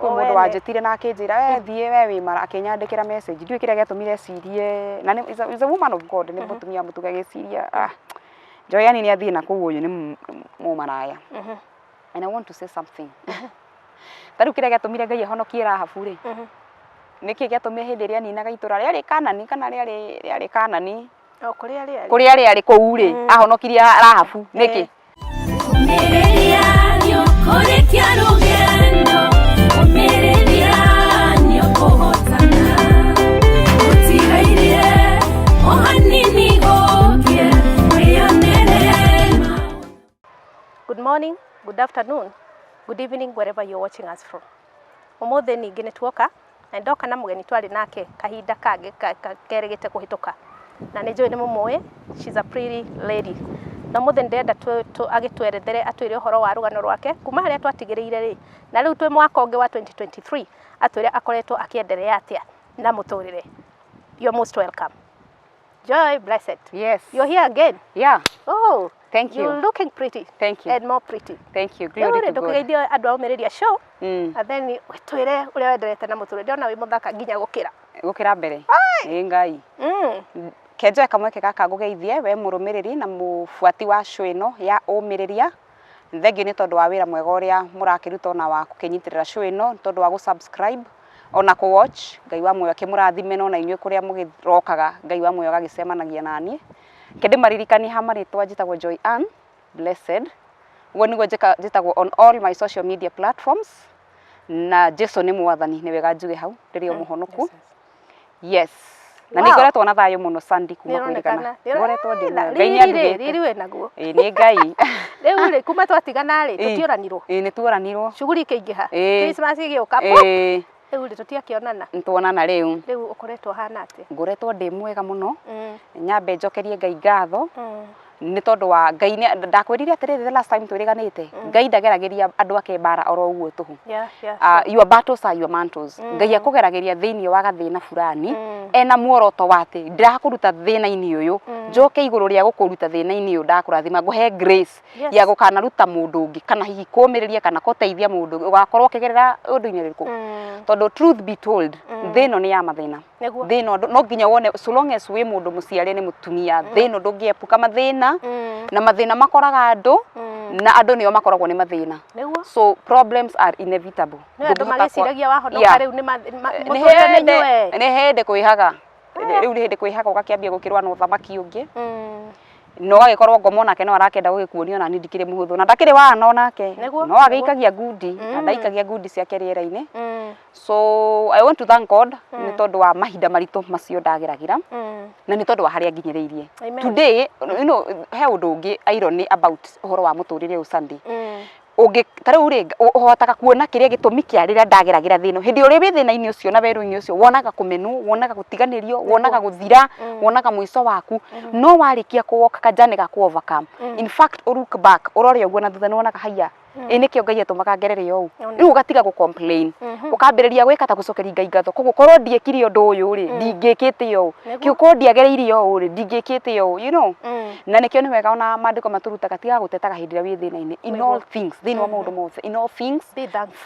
Kwĩ mũndũ wanjĩtire na akĩnjĩra we thiĩ we wĩ mara akĩnyandĩkĩra message ndiũĩ kĩrĩa gĩatũmire ecirie na nĩ is a woman of God nĩ mũtumia mũtuge agĩciria ah Joyani nĩ athiĩ na kũu ũyũ nĩ mũmaraya. And I want to say something. Ta rĩu kĩrĩa gĩatũmire Ngai ahonokie Rahabu rĩ, nĩkĩ gĩatũmire hĩndĩ ĩrĩa aninaga itũra rĩarĩ Kanani kana rĩarĩ Kanani? O kũrĩa rĩarĩ. Kũrĩa rĩarĩ kũu rĩ, ahonokirie Rahabu nĩkĩ? Ũmĩrĩria nĩũkũrĩkia rũgendo, ũmĩrĩria nĩũkũhotana. Gũtigairie o hanini gũkĩe, wĩyonere maũndũ. Good morning, good afternoon, good evening wherever you're watching us from. Ũmũthĩ ningĩ nĩ tuoka na ndoka na mũgeni twarĩ nake kahinda kangĩ kerĩgĩte kũhĩtũka na nĩ njũĩ nĩ mũmũĩ, she's a pretty lady. Na ũmũthĩ nĩ ndĩrenda agĩtwerethere atwĩre ũhoro wa rũgano rwake kuma harĩa twatigĩrĩire rĩ, na rĩu twĩ mwaka ũngĩ wa 2023 atwĩre akoretwo akĩendelea atĩa na mũtũrĩre. You're most welcome. Joy Blessed. Yes. You're here again. Yeah. Oh, Thank you. You're looking pretty. Thank you. And more pretty. Thank you. Rĩu Glory rĩ to God. ndũkĩgeithie andũ a Ũmĩrĩria show and then twĩre ũrĩa wenderete na mũtũrĩre. Ndĩrona wĩ mũthaka nginya gũkĩra. Gũkĩra mbere. Ĩ Ngai. Kenjoe kamweke gaka ngũgeithie we mũrũmĩrĩri na mũbuati wa show ĩno ya Ũmĩrĩria. Thengiũ nĩ tondũ wa wĩra mwega ũrĩa mũrakĩruta ona wa gũkĩnyitĩrĩra show ĩno, nĩ tondũ wa gũ subscribe ona kũ watch. Ngai wa muoyo akĩmũrathime no na inyuĩ kũrĩa mũgĩrokaga Ngai wa muoyo agagĩcemanagia naniĩ. Reke ndĩmaririkanie ha marĩtwa njĩtagwo Joy Ann Blessed. Ũguo nĩguo njĩtagwo on all my social media platforms. Na Jesu nĩ mwathani, nĩ wega njuge hau, rĩrĩa mũhonoku. Yes. Na nĩ ngoretwo na thayũ mũno Sandy kuma kwĩrĩgana. Ngoretwo ndĩ mwega. Ngai nĩ andugĩte. Riri wĩ naguo. Ĩĩ nĩ Ngai. Rĩu rĩ kuma twatigana rĩ tũtioranirwo. Ĩĩ nĩ tuoranirwo. Shughuli ikĩingĩha. Christmas ĩgĩũka. Ĩĩ. Rĩu rĩ tũtiakĩonana. Nĩ tuonana rĩu. Rĩu ũkoretwo ũhana atĩa? Ngoretwo ndĩ mwega mũno. Nyambe njokerie Ngai ngatho. Nĩ tondũ wa Ngai ndakwĩrire atĩrĩrĩ the last time twĩrĩganĩte. Ngai ndageragĩria andũ ake mbara oro ũguo tũhũ. Your battles are your mantles. Ngai akũgeragĩria thĩinĩ wa gathĩna fulani ena muoroto wa atĩ ndĩrakũruta thĩna-inĩ ũyũ njoke igũrũ rĩa gũkũruta thĩna-inĩ ũyũ ndakũrathima ngũhe grace ya gũkanaruta mũndũ ũngĩ kana hihi kũmĩrĩria kana gũteithia mũndũ ũngĩ ũgakorwo ũkĩgerera ũndũ-inĩ ũrĩkũ. Tondũ truth be told thĩ ĩno nĩ ya mathĩna. Thĩ ĩno no nginya wone so long as wĩ mũndũ mũciare nĩ mũtumia thĩ ĩno ndũngĩepuka mathĩna na mathĩna makoraga andũ na andũ nĩo makoragwo nĩ mathĩna. So problems are inevitable. Nĩ andũ magĩciragia wahonoka rĩu nĩ mũtũrĩre nĩ nyue. Nĩ hĩndĩ kwĩhaga. Rĩu nĩ hĩndĩ kwĩhaga ũgakĩambia gũkĩrũa na ũthamaki ũngĩ. Na ũgagĩkorwo ngoma onake no arakĩenda gũgĩkuonia ona niĩ ndikĩrĩ mũhũthũ na ndakĩrĩ wana onake. No agĩikagia ngundi na ndaikagia ngundi ciake rĩera-inĩ. So I want to thank God nĩ tondũ wa mahinda maritũ macio ndageragĩra na nĩ tondũ wa harĩa nginyĩrĩirie. Today, you know, he ũndũ ũngĩ irony about ũhoro wa mũtũrĩre ũyũ Sunday. Ũngĩ ta rĩu rĩ ũhotaga kuona kĩrĩa gĩtũmi kĩa rĩrĩa ndageragĩra thĩna. Hĩndĩ ĩrĩa wĩ thĩna-inĩ ũcio na werũ-inĩ ũcio wonaga kũmenwo, wonaga gũtiganĩrio, wonaga gũthira, wonaga mũico waku. No warĩkia kũ walk ka journey ga kũ overcome. In fact, ũ look back, ũrore ũguo na thutha nĩ wonaga haiya ĩ nĩkĩo Ngai atũmaga ngerere ũũ. Rĩu ũgatiga gũ complain. Ũkambĩrĩria gwĩka ta gũcokeria Ngai ngatho. Koguo korwo ndiekire ũndũ ũyũ rĩ, ndingĩkĩte ũũ. Korwo ndiagereire ũũ rĩ, ndingĩkĩte ũũ, you know. Na nĩkĩo nĩ wega ona maandĩko matũrutaga tiga gũtetaga hĩndĩ ĩrĩa wĩ thĩna-inĩ. In all things, thĩinĩ wa maũndũ mothe, in all things,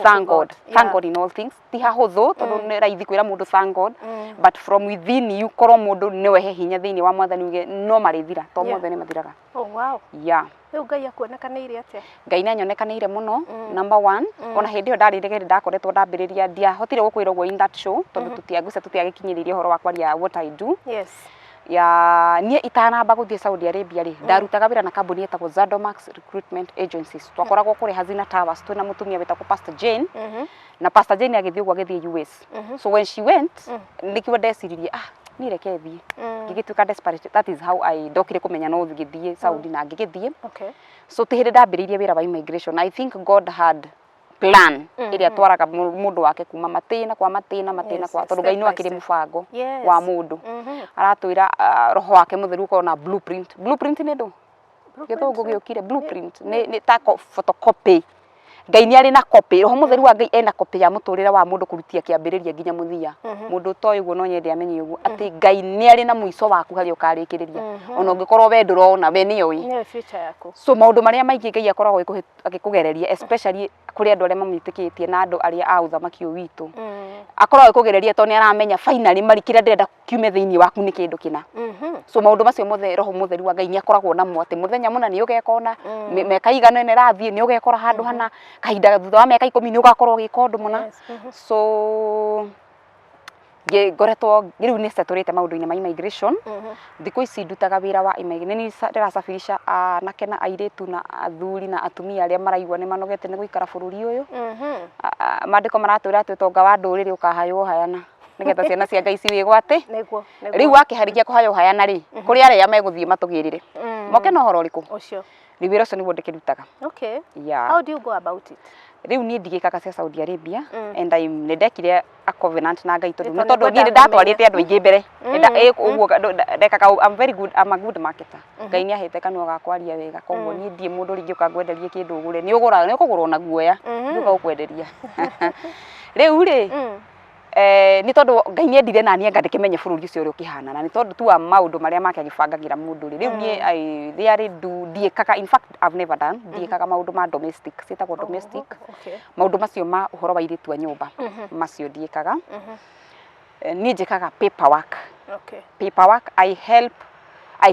thank God. Thank God in all things. Ti hahũthũ tondũ nĩ raithi kwĩra mũndũ thank God, but from within you korwo mũndũ nĩwe he hinya thĩinĩ wa mwathani uge no marĩthira, to mothe nĩ mathiraga. Oh, wow. Yeah. Rĩu Ngai akuonekanĩire atĩa? Ngai nĩ anyonekanĩire mũno number one ona hĩndĩ ĩyo ndarĩ hĩndĩ ndakoretwo ndambĩrĩria ndiahotire gũkwĩra ũguo in that show tondũ tũtiaguca tũtiagĩkinyĩrĩirie ũhoro wa kwaria what I do. Ya niĩ itanamba gũthiĩ Saudi Arabia rĩ ndarutaga wĩra na kambuni ĩtagwo Zadomax Recruitment Agencies. Twakoragwo kũrĩa Hazina Towers twĩna mũtumia wĩtagwo Pastor Jane na Pastor Jane agĩthiĩ ũguo agĩthiĩ US. So when she went nĩkĩo ndeciririe ah niĩ reke thiĩ. Ngĩgĩtuĩka desperate, that is how I ndokire kũmenya no ngĩthiĩ Saudi na ngĩgĩthiĩ. So ti hĩndĩ ndambĩrĩirie wĩra wa immigration. I think God had plan ĩrĩa atwaraga mũndũ wake kuma matĩna kwa matĩna matĩna kwa tondũ Ngai no akĩrĩ mũbango wa mũndũ. Aratwĩra roho wake mũtheru ũkorwo na blueprint. Blueprint nĩ ndũ? Gĩthũngũ gĩũkire blueprint nĩ ta photocopy. Ngai nĩ arĩ na copy, Roho Mũtheru wa Ngai ena copy ya mũtũrĩre wa mũndũ kũrutia kĩambĩrĩria nginya mũthia. Mũndũ ũtoĩ ũguo no nyende amenye ũguo atĩ Ngai nĩ arĩ na mũico waku harĩa ũkarĩkĩrĩria. Ona ũngĩkorwo we ndũrona, we nĩoĩ. Nĩoĩ future yaku. So maũndũ marĩa maingĩ Ngai akoragwo agĩkũgereria especially kũrĩ andũ arĩa mamwĩtĩkĩtie na andũ arĩa a ũthamaki ũyũ witũ. Akoragwo agĩkũgereria tondũ nĩ aramenya finally mari kĩrĩa ndĩrenda kiume thĩinĩ waku nĩ kĩndũ kĩna. So maũndũ macio mothe Roho Mũtheru wa Ngai nĩ akoragwo namo atĩ mũthenya mũna nĩ ũgeka ũna, mĩaka igana ĩna ĩrathiĩ nĩ ũgekora handũ hana, kahinda thutha wa mĩaka 10 nĩ ũgakorwo ũgĩka ũndũ mũna. Yes. So ngoretwo rĩu nĩ setũrĩte maũndũ-inĩ ma immigration. Thikũ ici ndutaga wĩra wa immigration, nĩ niĩ ndĩrasafirisha anake na airĩtu na athuri na atumia arĩa maraigua nĩ manogete nĩ gũikara bũrũri ũyũ. Maandĩko maratwĩra atĩ ũtonga wa ndũrĩrĩ ũkahaywo hayana nĩgetha ciana cia Ngai ciwĩgwate. Nĩguo, nĩguo. Rĩu wakĩharĩkia kũhaywo hayana rĩ, kũrĩ arĩa megũthiĩ matũgĩrĩre. Moke na ũhoro ũrĩkũ? Ũcio. Rĩu wĩra ũcio nĩguo ndĩkĩrutaga. Okay. Yeah. How do you go about it? Rĩu niĩ ndigĩkaga cia Saudi Arabia and I nĩ ndekire a covenant na Ngai tondũ Nĩ nĩ tondũ tondũ niĩ nĩ nĩngwenda ndatwarĩte andũ aingĩ mbere. Ũguo ndekaga, I'm very good, I'm a good marketer. Ngai nĩ ahete kanua ga kwaria wega koguo niĩ ndirĩ mũndũ rĩngĩ ũka ngwenderie kĩndũ ũgũre. Nĩ ũgũraga, nĩ ũkũgũra ona guoya. Ndiũka gũkwenderia. Rĩu rĩ, nĩ tondũ Ngai nĩ endire naniĩ anga ndĩkĩmenye bũrũri ũcio ũrĩa ũkĩhana na nĩ tondũ tu wa maũndũ marĩa make agĩbangagĩra mũndũ rĩ, rĩu niĩ I rarely do, ndiĩkaga, in fact I've never done, ndiĩkaga maũndũ ma domestic, ciĩtagwo domestic. Okay. Maũndũ macio ma ũhoro wa airĩtu a nyũmba, macio ndiĩkaga. Niĩ njĩkaga paperwork. Okay. Paperwork, I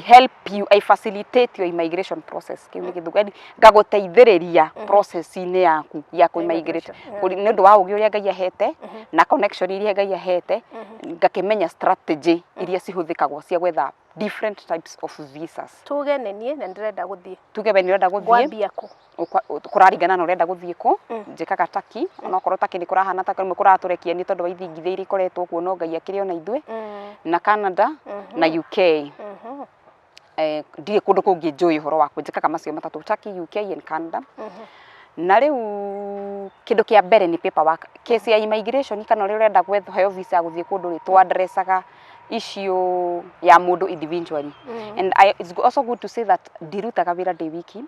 help you, I facilitate your immigration process. Kĩu nĩ gĩthũngũ. Yaani ngagũteithĩrĩria process-inĩ yaku ya kũ immigrate. Nĩ ũndũ wa ũgĩ ũrĩa Ngai ahete na connection iria Ngai ahete, ngakĩmenya strategy iria cihũthĩkagwo cia gwetha different types of visas. Tuge nĩ niĩ na ndĩrenda gũthiĩ. Tuge we nĩ ũrenda gũthiĩ. Ngwambia kũ? Kũraringana na ũrenda gũthiĩ kũ. Njĩkaga Turkey, onokorwo Turkey nĩ kũrahana ta rĩmwe kũratũrekia nĩ tondũ wa ithingithia iria ikoretwo kuo, no Ngai akĩrĩ ona ithuĩ. Na Canada na UK. Ndirĩ kũndũ kũngĩ njũĩ ũhoro wakuo, njĩkaga macio matatũ, Turkey, UK and Canada. Na rĩu kĩndũ kĩa mbere nĩ paperwork. Case ya immigration kana ũrĩa ũrenda gwetha visa ya gũthiĩ kũndũ rĩ, tũ addressaga issue ya mũndũ individually. And it's also good to say that ndirutaga wĩra ndĩ wiki.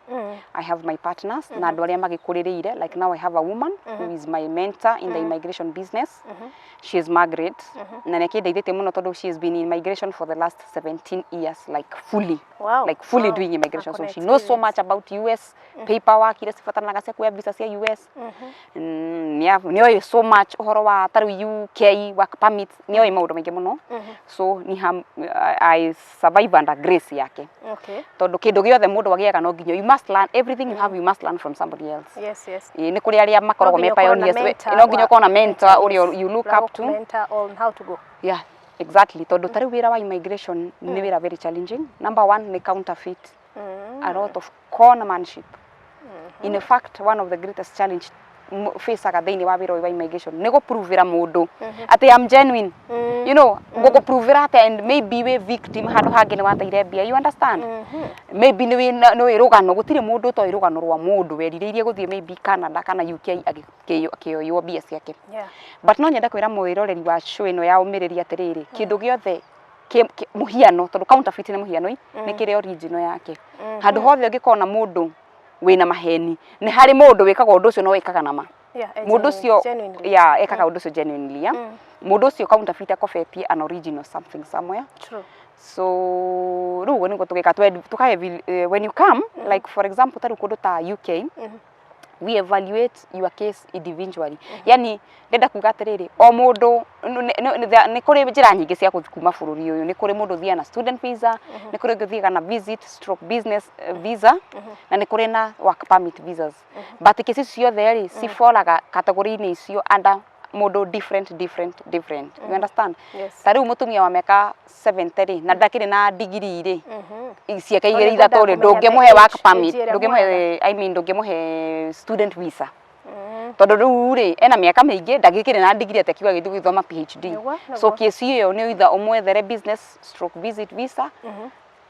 I have my partners na andũ arĩa magĩkũrĩrĩire, like now I have a woman who is my mentor in the immigration business. She is Margaret na nĩ akĩndeithĩtie mũno tondũ she has been in immigration for the last 17 years, like fully, like fully doing immigration, so Akona she knows so experience. much about US paperwork iria cibataranaga cia kuoya visa cia US. Nĩ oĩ so much ũhoro wa ta rĩu UK work permit, nĩ oĩ maũndũ maingĩ mũno, so ni ham, I survive under grace yake tondũ kĩndũ gĩothe mũndũ agĩaga no nginya, you must learn everything you have, you must learn from somebody else. Ĩĩ, nĩ kũrĩ arĩa makoragwo No me nginya ũkorwo na pioneers, mentor no nginya ũkorwo na mentor ũrĩa you look up to. Mentor on how to go. Yeah, exactly, tondũ ta rĩu wĩra wa immigration nĩ wĩra very challenging. Number one nĩ counterfeit, a lot of conmanship. In fact, one of the greatest challenge faceaga thĩinĩ wa wĩra ũyũ wa immigration nĩ gũprovĩra mũndũ atĩ I'm genuine. Ngũgũprovĩra atĩa? And maybe wĩ victim handũ hangĩ, nĩ wateire mbia, you understand? Maybe nĩ wĩ rũgano, gũtirĩ mũndũ ũtoĩ rũgano rwa mũndũ werirĩirie gũthiĩ maybe Canada kana UK akĩoywo mbia ciake. But no nyende kwĩra mwĩroreri wa show ĩno ya ũmĩrĩria atĩrĩrĩ, kĩndũ gĩothe mũhiano, tondũ counterfeit nĩ mũhiano i nĩ kĩrĩ original yake. Handũ hothe ũngĩkona mũndũ wĩna maheni, nĩ harĩ mũndũ wĩkaga ũndũ ũcio no wĩkaga nama. Mũndũ ũcio Genuinely. Yeah, ekaga ũndũ ũcio genuinely, yeah. Mũndũ ũcio counterfeit akobetie an original something somewhere. True. So rĩu ũguo nĩguo tũgĩka tũka when you come, like for example ta rĩu kũndũ ta UK, we evaluate your case individually. Yani ndenda kuga atĩrĩrĩ, o mũndũ nĩ kũrĩ njĩra nyingĩ cia gũthiĩ kuma bũrũri ũyũ. Nĩ kũrĩ mũndũ ũthiaga na student visa, nĩ kũrĩ ũngĩ ũthiaga na visit stroke business visa, na nĩ kũrĩ na work permit visas, but kesi ciothe rĩ ciboraga category-inĩ icio under mũndũ different, different, different, you understand? Yes. Ta rĩu mũtumia wa mĩaka 70 rĩ na ndakĩrĩ na degree rĩ ciake Tondũ igĩrĩ nĩngwenda ithatũ rĩ, kũmenya the ndũngĩmũhe work permit, age ĩrĩa ndũngĩmũhe, I mean, ndũngĩmũhe student visa tondũ rĩu rĩ ena mĩaka mĩingĩ, ndagĩkĩrĩ na degree atĩ akiuga gĩthiĩ gũthoma PhD. So kesi ĩyo nĩ either ũmwethere business stroke visit visa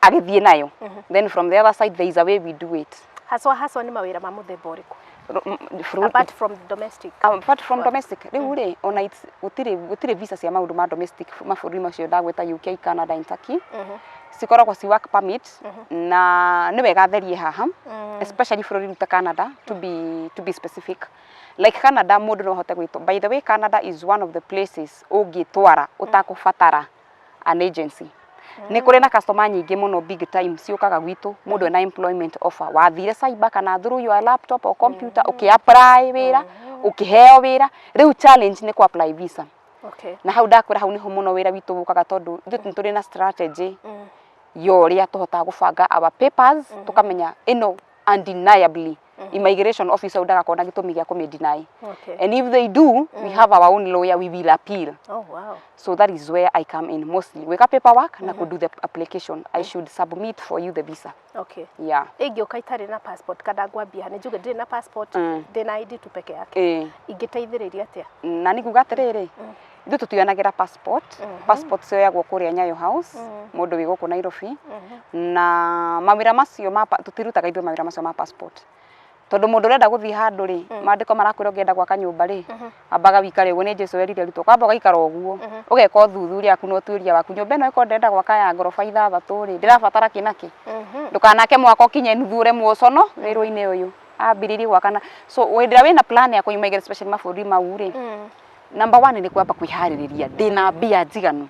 agĩthiĩ nayo, then from the other side there is a way we do it. Haswa haswa nĩ mawĩra ma mũthemba ũrĩkũ? Apart from domestic. Apart from domestic, rĩu rĩ ona gũtirĩ visa cia maũndũ ma domestic mabũrũri macio ndagwĩta, UK, Canada and Turkey. Cikoragwo ci work permit, na nĩ wega therie haha, especially bũrũri ta Canada, to be specific, like Canada, mũndũ no ahote gwĩtwo. By the way, Canada is one of the places ũngĩtwara ũtakũbatara an agency. Nĩ kũrĩ na customer nyingĩ mũno big time ciũkaga gwitũ, mũndũ ena employment offer, wathire cyber kana through your laptop or computer, ũkĩ apply wĩra, ũkĩheo wĩra. Rĩu challenge nĩ kũ apply visa. Na hau ndakwĩra, hau nĩho mũno wĩra witũ ũkaga, tondũ ithuĩ nĩ tũrĩ na strategy ya ũrĩa tũhotaga gũbanga our papers, tũkamenya ĩno undeniably immigration officer ndagakorwo na gĩtũmi gĩa kũmĩ deny. And if they do, we have our own lawyer, we will appeal. So that is where I come in, mostly gwĩka paperwork na kũ do the application. I should submit for you the visa. Yeah. Ingĩũka itarĩ na passport, kana ngwambia nĩ njuge ndirĩ na passport, ndĩ na ID tu peke yake, ingĩteithĩrĩria atĩa? Na nĩ kuga atĩrĩrĩ, ithuĩ tũtionagĩra passport. Passport cioyagwo kũrĩa Nyayo House, mũndũ wĩ gũkũ Nairobi, na mawĩra macio ma tũtirutaga ithuĩ mawĩra macio ma passport, tondũ mũndũ ũrenda gũthiĩ handũ rĩ, maandĩko marakwĩra ũngĩenda gwaka nyũmba rĩ, ambaga wikare ũguo. Nĩ Jesũ erire arutwo, kwamba ũgaikara ũguo, ũgeka ũthuthuria waku na ũtuĩria waku. Nyũmba ĩno ĩkorwo ndĩrenda gwaka ya ngoroba ithathatũ rĩ, ndĩrabatara kĩ na kĩ. Ndũkanake mwaka ũkinye nuthu ũremwo ũcono wĩra-inĩ ũyũ ambĩrĩrie gwakana. So hĩndĩ ĩrĩa wĩna plan ya kũimagĩra, especially mabũrũri mau rĩ, number one nĩ kwamba kwĩharĩrĩria, ndĩna mbia njiganu?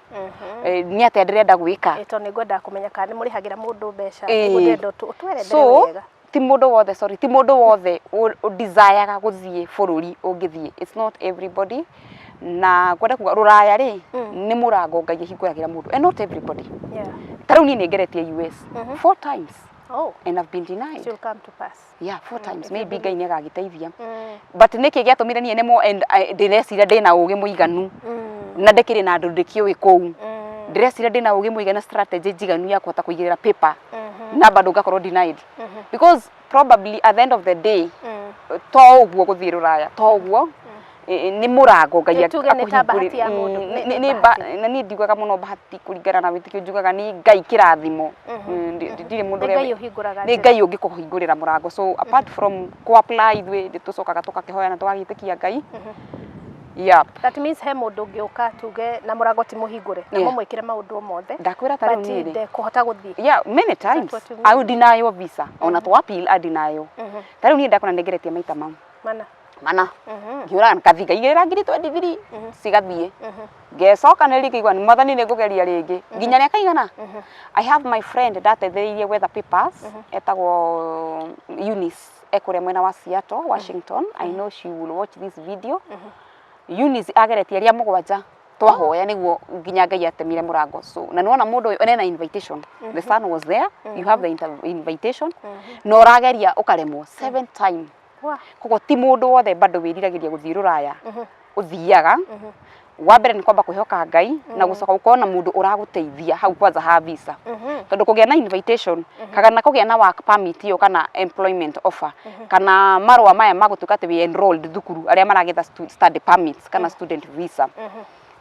Nĩ atĩa ndĩrenda gwĩka? Ĩ, tondũ nĩ ngwendaga kũmenya kana nĩ mũrĩhagĩra mũndũ mbeca. Nĩguo ndĩrenda ũtwerethere So wega. Ti mũndũ wothe, sorry, ti mũndũ wothe ũdesireaga gũthiĩ bũrũri ũngĩthiĩ. It's not everybody. Na kwenda kuga rũraya rĩ, nĩ mũrango Ngai ahingũragĩra mũndũ, and not everybody. Ta rĩu niĩ nĩ ngeretie US four times and I've been denied. It will come to pass. Yeah, four times. Maybe Ngai nĩ agagĩteithia, but nĩkĩ gĩatũmire niĩ nemwo? And ndĩreciria ndĩna ũgĩ mũiganu na ndĩkĩrĩ na andũ ndĩkĩũĩ kũu. Ndĩreciria ndĩna ũgĩ mũiganu, strategy njiganu ya kũhota kũigĩrĩra paper na bado ngakorwo denied, because probably at the end of the day, to ũguo gũthiĩ rũraya, to ũguo nĩ mũrango Ngai Nĩ tuge nĩ ta bahati ya mũndũ, nĩ nĩ bahati. Na niĩ ndiugaga mũno bahati kũringana na wĩtĩkio, njugaga nĩ Ngai kĩrathimo. Ndirĩ mũndũ Nĩ ũrĩa Ngai ũhingũraga nĩ njĩra. Ngai ũngĩkũhingũrĩra mũrango. So apart from kũ apply, ithuĩ nĩ tũcokaga tũgakĩhoya na tũgagĩtĩkia Ngai. Yep. That means he mũndũ ũngĩũka tuge na mũrango ti mũhingũre na mũmwĩkĩre maũndũ mothe, Ndakwĩra ta rĩu but niĩ rĩ, ndekũhota gũthiĩ. Yeah, many times. What you mean? I would deny your visa, ona to appeal I deny you. Ta rĩu niĩ ndakona nĩngeretie maita mau mana. Mana ngiũraga ngathi ngaigĩrĩra ngiri 23 cigathiĩ, ngecokanĩrĩria, ngĩigua nĩ Mwathani, nĩ ngũgeria rĩngĩ nginya rĩa kaigana. I have my friend ndateithĩrĩirie gwetha papers, etagwo Eunice, ekũrĩa mwena wa Seattle, Washington. I know she will watch this video. Eunice ageretie rĩa mũgwanja twahoya nĩguo nginya Ngai atemire mũrango. So na nĩwona mũndũ ũyũ ena invitation, the son was there, you have the invitation, na ũrageria ũkaremwo seven time. Koguo ti mũndũ wothe bado wĩriragĩria gũthiĩ rũraya ũthiaga. Wa mbere nĩ kwamba kwĩhoka Ngai na gũcoka gũkorwo na mũndũ ũragũteithia hau kwanza ha visa, tondũ kũgĩa na invitation kana kũgĩa na work permit ĩyo kana employment offer kana marũa maya ma gũtuĩka atĩ wĩ enrolled thukuru, arĩa maragetha study permits kana student visa,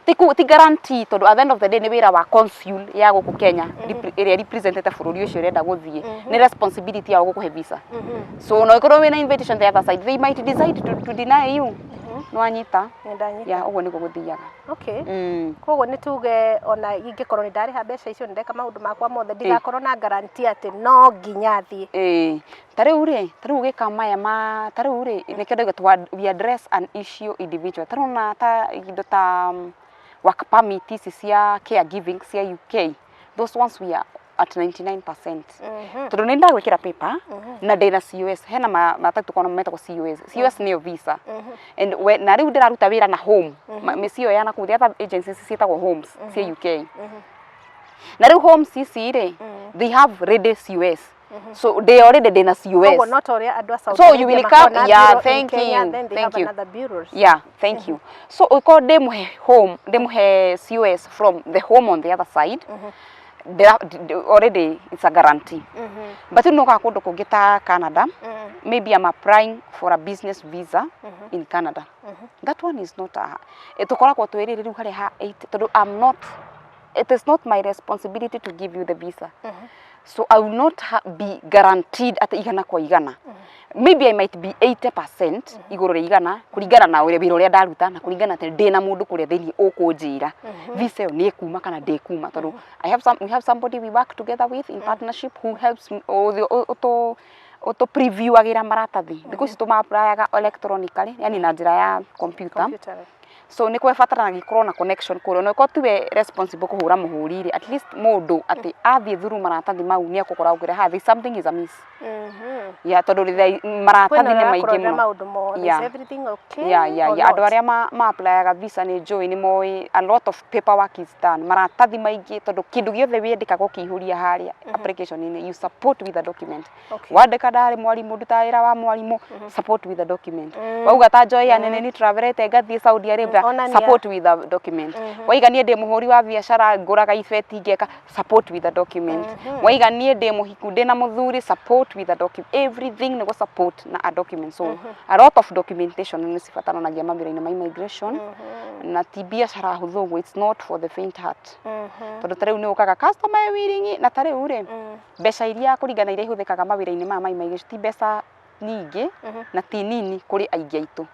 ti guarantee, tondũ at the end of the day nĩ wĩra wa consul ya gũkũ Kenya ĩrĩa representete bũrũri ũcio ũrenda gũthiĩ. Nĩ responsibility yao gũkũhe visa. So no ĩkorwo wĩna invitation, the other side they might decide to deny you. Nĩwanyita? Nĩ ndanyita. Ya, ũguo nĩguo gũthiaga. Koguo nĩ tuge ona ingĩkorwo nĩ ndarĩha mbeca icio, nĩ ndeka maũndũ makwa mothe, ndigakorwo na guarantee atĩ no nginya thiĩ. Ĩĩ, ta rĩu rĩ, ta rĩu ũgĩka maya ma ta rĩu rĩ, nĩkĩo ndauga we address an issue individual. Ta rĩu na ta indo ta work permit ici cia caregiving cia UK, those ones we are at 99%, tondũ nĩ ndagwĩkĩra paper na ndĩna COS. Hena matatũ kona metagwo COS. COS nĩyo visa and we, na rĩu ndĩraruta wĩra na home. Mĩciĩ ĩyo ya nakũu, the other agencies ciĩtagwo homes cia UK, na rĩu homes ici rĩ, they have ready COS, so they already ndĩna Koguo COS. no ta ũrĩa andũ a Saudi So you Arabia will makoragwo come na yeah, bureau in thank Kenya, you then they thank have you. another bureaus. Yeah, thank you. So ukorwo ndĩmũhe home, ndĩmũhe COS from the home on the other side, already it's a guarantee. But rĩu nĩũkaga kũndũ kũngĩ ta Canada, maybe I'm applying for a business visa in Canada, that one is not a tũkoragwo twĩrĩrĩ rĩu harĩa ha 8, tondũ I'm not, it is not my responsibility to give you the visa. So I will not be guaranteed atĩ 100%. Maybe I might be 80% igũrũ rĩa 100, kũringana na ũrĩa wĩra ũrĩa ndaruta na kũringana atĩ ndĩna mũndũ kũrĩa thĩinĩ ũkũnjĩra visa ĩyo nĩ ĩkuma kana ndĩkuma, tondũ I have some, we have somebody we work together with in partnership who helps me, ũtũ ũtũ previewagĩra maratathi. Thikũ ici tũma-applyaga electronically, yani na njĩra ya computer. Computer. So nĩ kwebataranagia gũkorwo na connection kũrĩa, ona ũkorwo tiwe responsible kũhũra mũhũri rĩ, at least mũndũ atĩ athiĩ through maratathi mau nĩ egũkora ũkwĩra ha there's something is amiss. Yeah, tondũ rĩrĩa maratathi Kwĩna nĩ maingĩ ũrakũrorera mũno. maũndũ mothe. Is everything okay Yeah. or Andũ not? arĩa ma-applyaga visa nĩ njũĩ nĩ moĩ a lot of paperwork is done, maratathi maingĩ, tondũ kĩndũ gĩothe wĩandĩkaga ũkĩihũria harĩa application-inĩ, you support with a document. Wandĩka ndarĩ mwarimũ, ndutaga wĩra wa mwarimũ, support with a document. Wauga ta Joy Anene nĩ travelete ngathiĩ Saudi Arabia, Onania. support with a document. Waiga niĩ ndĩ mũhũri wa biacara, ngũraga ibeti ngeka, support with a document. Waiga niĩ ndĩ mũhiku, ndĩ na mũthuri, support with a document. Everything nĩ gũ support na a document. So a lot of documentation nĩ cibataranagia mawĩra-inĩ ma immigration, na ti biacara hũthũ ũguo. It's not for the faint heart, tondũ ta rĩu nĩ ũkaga customer e willing, na ta rĩu rĩ, mbeca iria kũringana iria ihũthĩkaga mawĩra-inĩ maya ma immigration ti mbeca nyingĩ na ti nini kũrĩ aingĩ aitũ.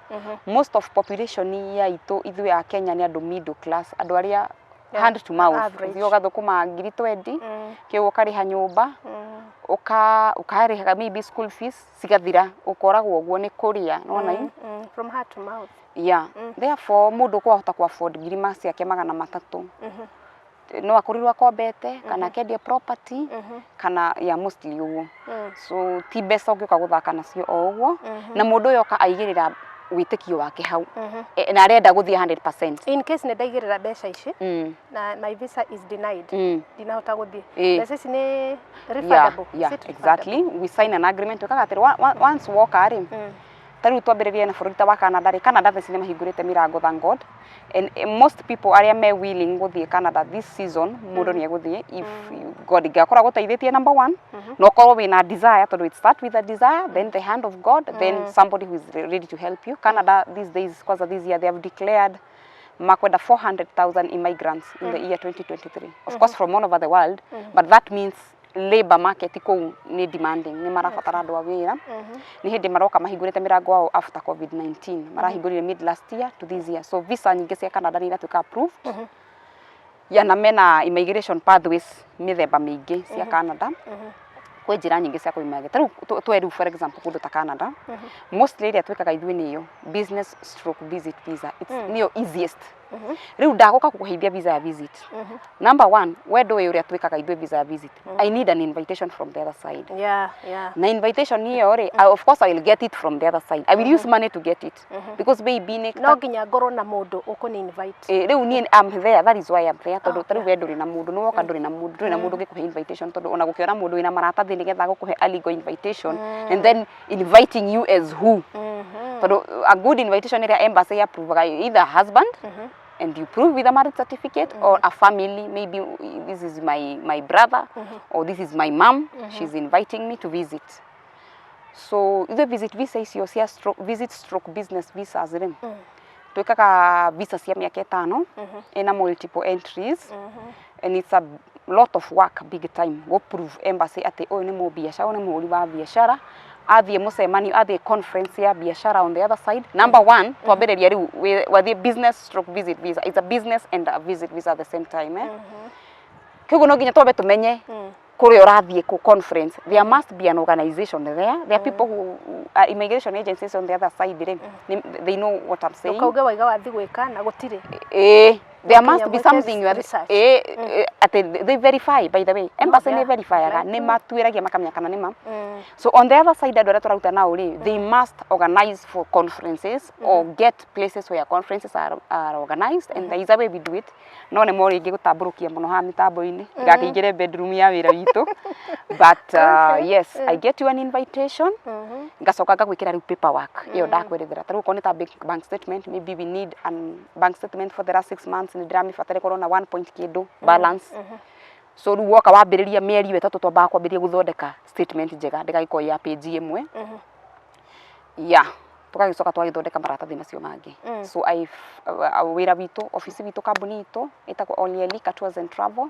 Most of population ya itũ ithuĩ a Kenya nĩ andũ middle class, andũ arĩa hand to mouth. Average. Ũthiĩ ũgathũkũma ngiri 20 kĩu, ũkarĩha nyũmba, ũkarĩha maybe school fees, cigathira, ũkoragwo ũguo nĩ kũrĩa nona. From heart to mouth. Yeah, therefore mũndũ ũkwahota ku afford ngiri ma ciake 300 no akorirwo akombete kana akendia property kana ya mostly ũguo. So ti mbeca ũngĩũka gũthaka nacio o ũguo, na mũndũ ũyũ oka aigĩrĩra wĩtĩkio wake hau. Na arenda gũthiĩ 100%. In case nĩ ndaigĩrĩra mbeca ici na my visa is denied, ndinahota gũthiĩ, mbeca ici nĩ refundable? Yeah. Is it refundable? Exactly. We sign an agreement. Twĩkaga atĩrĩ, once woka rĩ, ta rĩu twambĩrĩrie na bũrũri ta wa Canada rĩ, Canada thaa ici nĩ mahingũrĩte mĩrango, thank God, and most people arĩa me willing gũthiĩ Canada this season, mũndũ nĩ egũthiĩ if God ngakorwo agũteithĩtie number one, na ũkorwo wĩna desire, tondũ it start with a desire, then the hand of God, then somebody who is ready to help you. Canada these days, kwanza this year, they have declared makwenda 400,000 immigrants in the year 2023, of course from all over the world, but that means labor market kũu nĩ demanding, nĩ marabatara andũ a wĩra. Nĩ hĩndĩ maroka mahingũrĩte mĩrango wao after COVID-19, marahingũrire mid last year to this year. So visa nyingĩ cia Canada nĩ iratuĩka approved ya na mena immigration pathways mĩthemba mĩingĩ cia Canada. Kwĩ njĩra nyingĩ cia kũimagĩ. Ta rĩu twe rĩu, for example, kũndũ ta Canada, mostly ĩrĩa twĩkaga ithuĩ nĩyo business stroke visit visa. It's nĩyo easiest. Rĩu ndagũka gũkũheithia visa ya visit, number one, we ndũĩ ũrĩa twĩkaga ithuĩ visa ya visit. I need an invitation from the other side. Na invitation ĩyo rĩ, of course I will get it from the other side. I will use money to get it because maybe nĩ No nginya ngorwo na mũndũ ũkũni invite. Eh, rĩu niĩ I'm there, that is why I'm there, tondũ ta rĩu we ndũrĩ na mũndũ, nĩ woka ndũrĩ na mũndũ, ndũrĩ na mũndũ ũngĩkũhe invitation, tondũ ona gũkĩona mũndũ wĩna maratathi nĩgetha agũkũhe a legal invitation and then inviting you as who? Tondũ a good invitation ĩrĩa embassy approvaga, either husband and you prove with a marriage certificate, or a family, maybe this is my brother or this is my mom, she's inviting me to visit. So ithuĩ visit visa icio cia stroke, visit stroke business visas rĩ, twĩkaga visa cia mĩaka 5 ĩna multiple entries, and it's a lot of work, big time, go prove embassy atĩ ũyũ nĩ mũbiacara, ũyũ nĩ mũhũri wa biacara, athiĩ mũcemanio, athiĩ conference ya biacara on the other side. Number one, twambĩrĩria rĩu wathiĩ business stroke visit visa, it's a business and a visit visa at the same time, eh? Koguo no nginya twambe tumenye kũrĩa ũrathiĩ kũ conference. There must be an organization there. There are people who are immigration agencies on the other side rĩ, they know what I'm saying. Ndũkauge waiga wathi gwĩka na gũtirĩ. Eh, there No must nginya be mwĩke something you are research. Atĩ they verify. By the way, embassy nĩ verifyaga, nĩ matuĩragia makamenya kana nĩ ma. So on the other side, andũ arĩa tũraruta nao rĩ, they must organize for conferences or get places where conferences are organized, and there is a way we do it. No nĩ mo rĩngĩ gũtambũrũkia mũno haha mĩtambo-inĩ, ndigakĩingĩre bedroom ya wĩra witũ, but yes, I get you an invitation, ngacoka ngagwĩkĩra rĩu paperwork ĩyo ndakwerethera. Ta rĩu okorwo nĩ ta bank statement, maybe we need an bank statement for the last 6 months, nĩ ndĩramĩbatara ĩkorwo na one point kĩndũ balance. So rĩu woka wambĩrĩria mĩeri ĩyo 3, twambaga kwambĩrĩria gũthondeka statement njega ndĩgagĩkorwo ya page ĩmwe ya. Tũgagĩcoka tũgagĩthondeka maratathi macio mangĩ. So wĩra witũ, ofici witũ, kambuni itũ ĩtagwo Olielika Tours and Travel.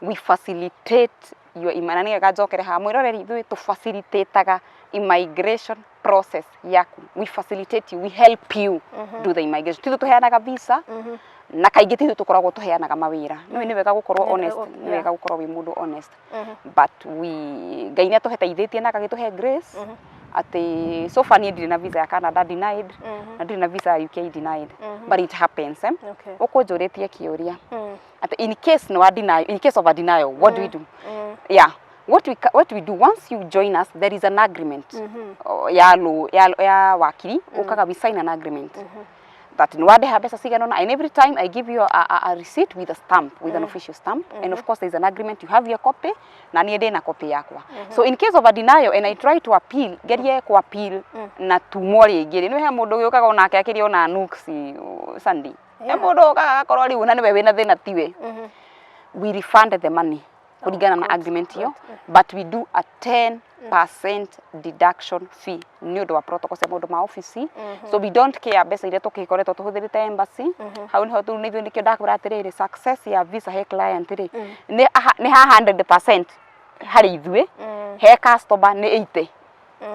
We facilitate your na nĩgetha njokere haha, mwĩroreri, ithuĩ tũfacilitate immigration process yaku. We facilitate you, we help you do the immigration. Tithuĩ tũheanaga visa, na kaingĩ tithuĩ tũkoragwo tũheanaga mawĩra. Nĩ wega gũkorwo honest, nĩ wega gũkorwo wĩ mũndũ honest, but we, Ngai nĩ atũteithĩtie na agagĩtũhe grace atĩ so far niĩ ndirĩ na visa ya Canada denied, na ndirĩ na visa ya UK denied, but it happens, eh? Okay. Ũkũnjũrĩtie kĩũria atĩ in case no a deny, in case of a denial, what do we do? Yeah, what we do, once you join us, there is an agreement ya law ya wakiri ukaga. We sign an agreement that nĩ wandeha mbeca cigana ũna, and every time I give you a receipt with a stamp, with an official stamp, and of course there is an agreement. You have your copy na niĩ ndĩ na copy yakwa. So in case of a denial and I try to appeal, ngerie ku appeal na tumwo rĩngĩ rĩ, nĩ he mũndũ ũgĩũkaga onake akĩrĩ ona nuksi Sunday, he mũndũ ũkaga agakorwo rĩu na nĩwe wĩna thĩna tiwe. We refund the money kũringana na agreement ĩyo, but we do a 10% deduction fee nĩ ũndũ wa protocol cia maũndũ ma ofici. So we don't care mbeca iria tũgĩkoretwo tũhũthĩrĩte embassy. Hau nĩho tu nĩithuĩ nĩkĩo ndakwĩra atĩrĩrĩ, success ya visa he client rĩ, nĩ ha 100% harĩ ithuĩ, he customer nĩ 80.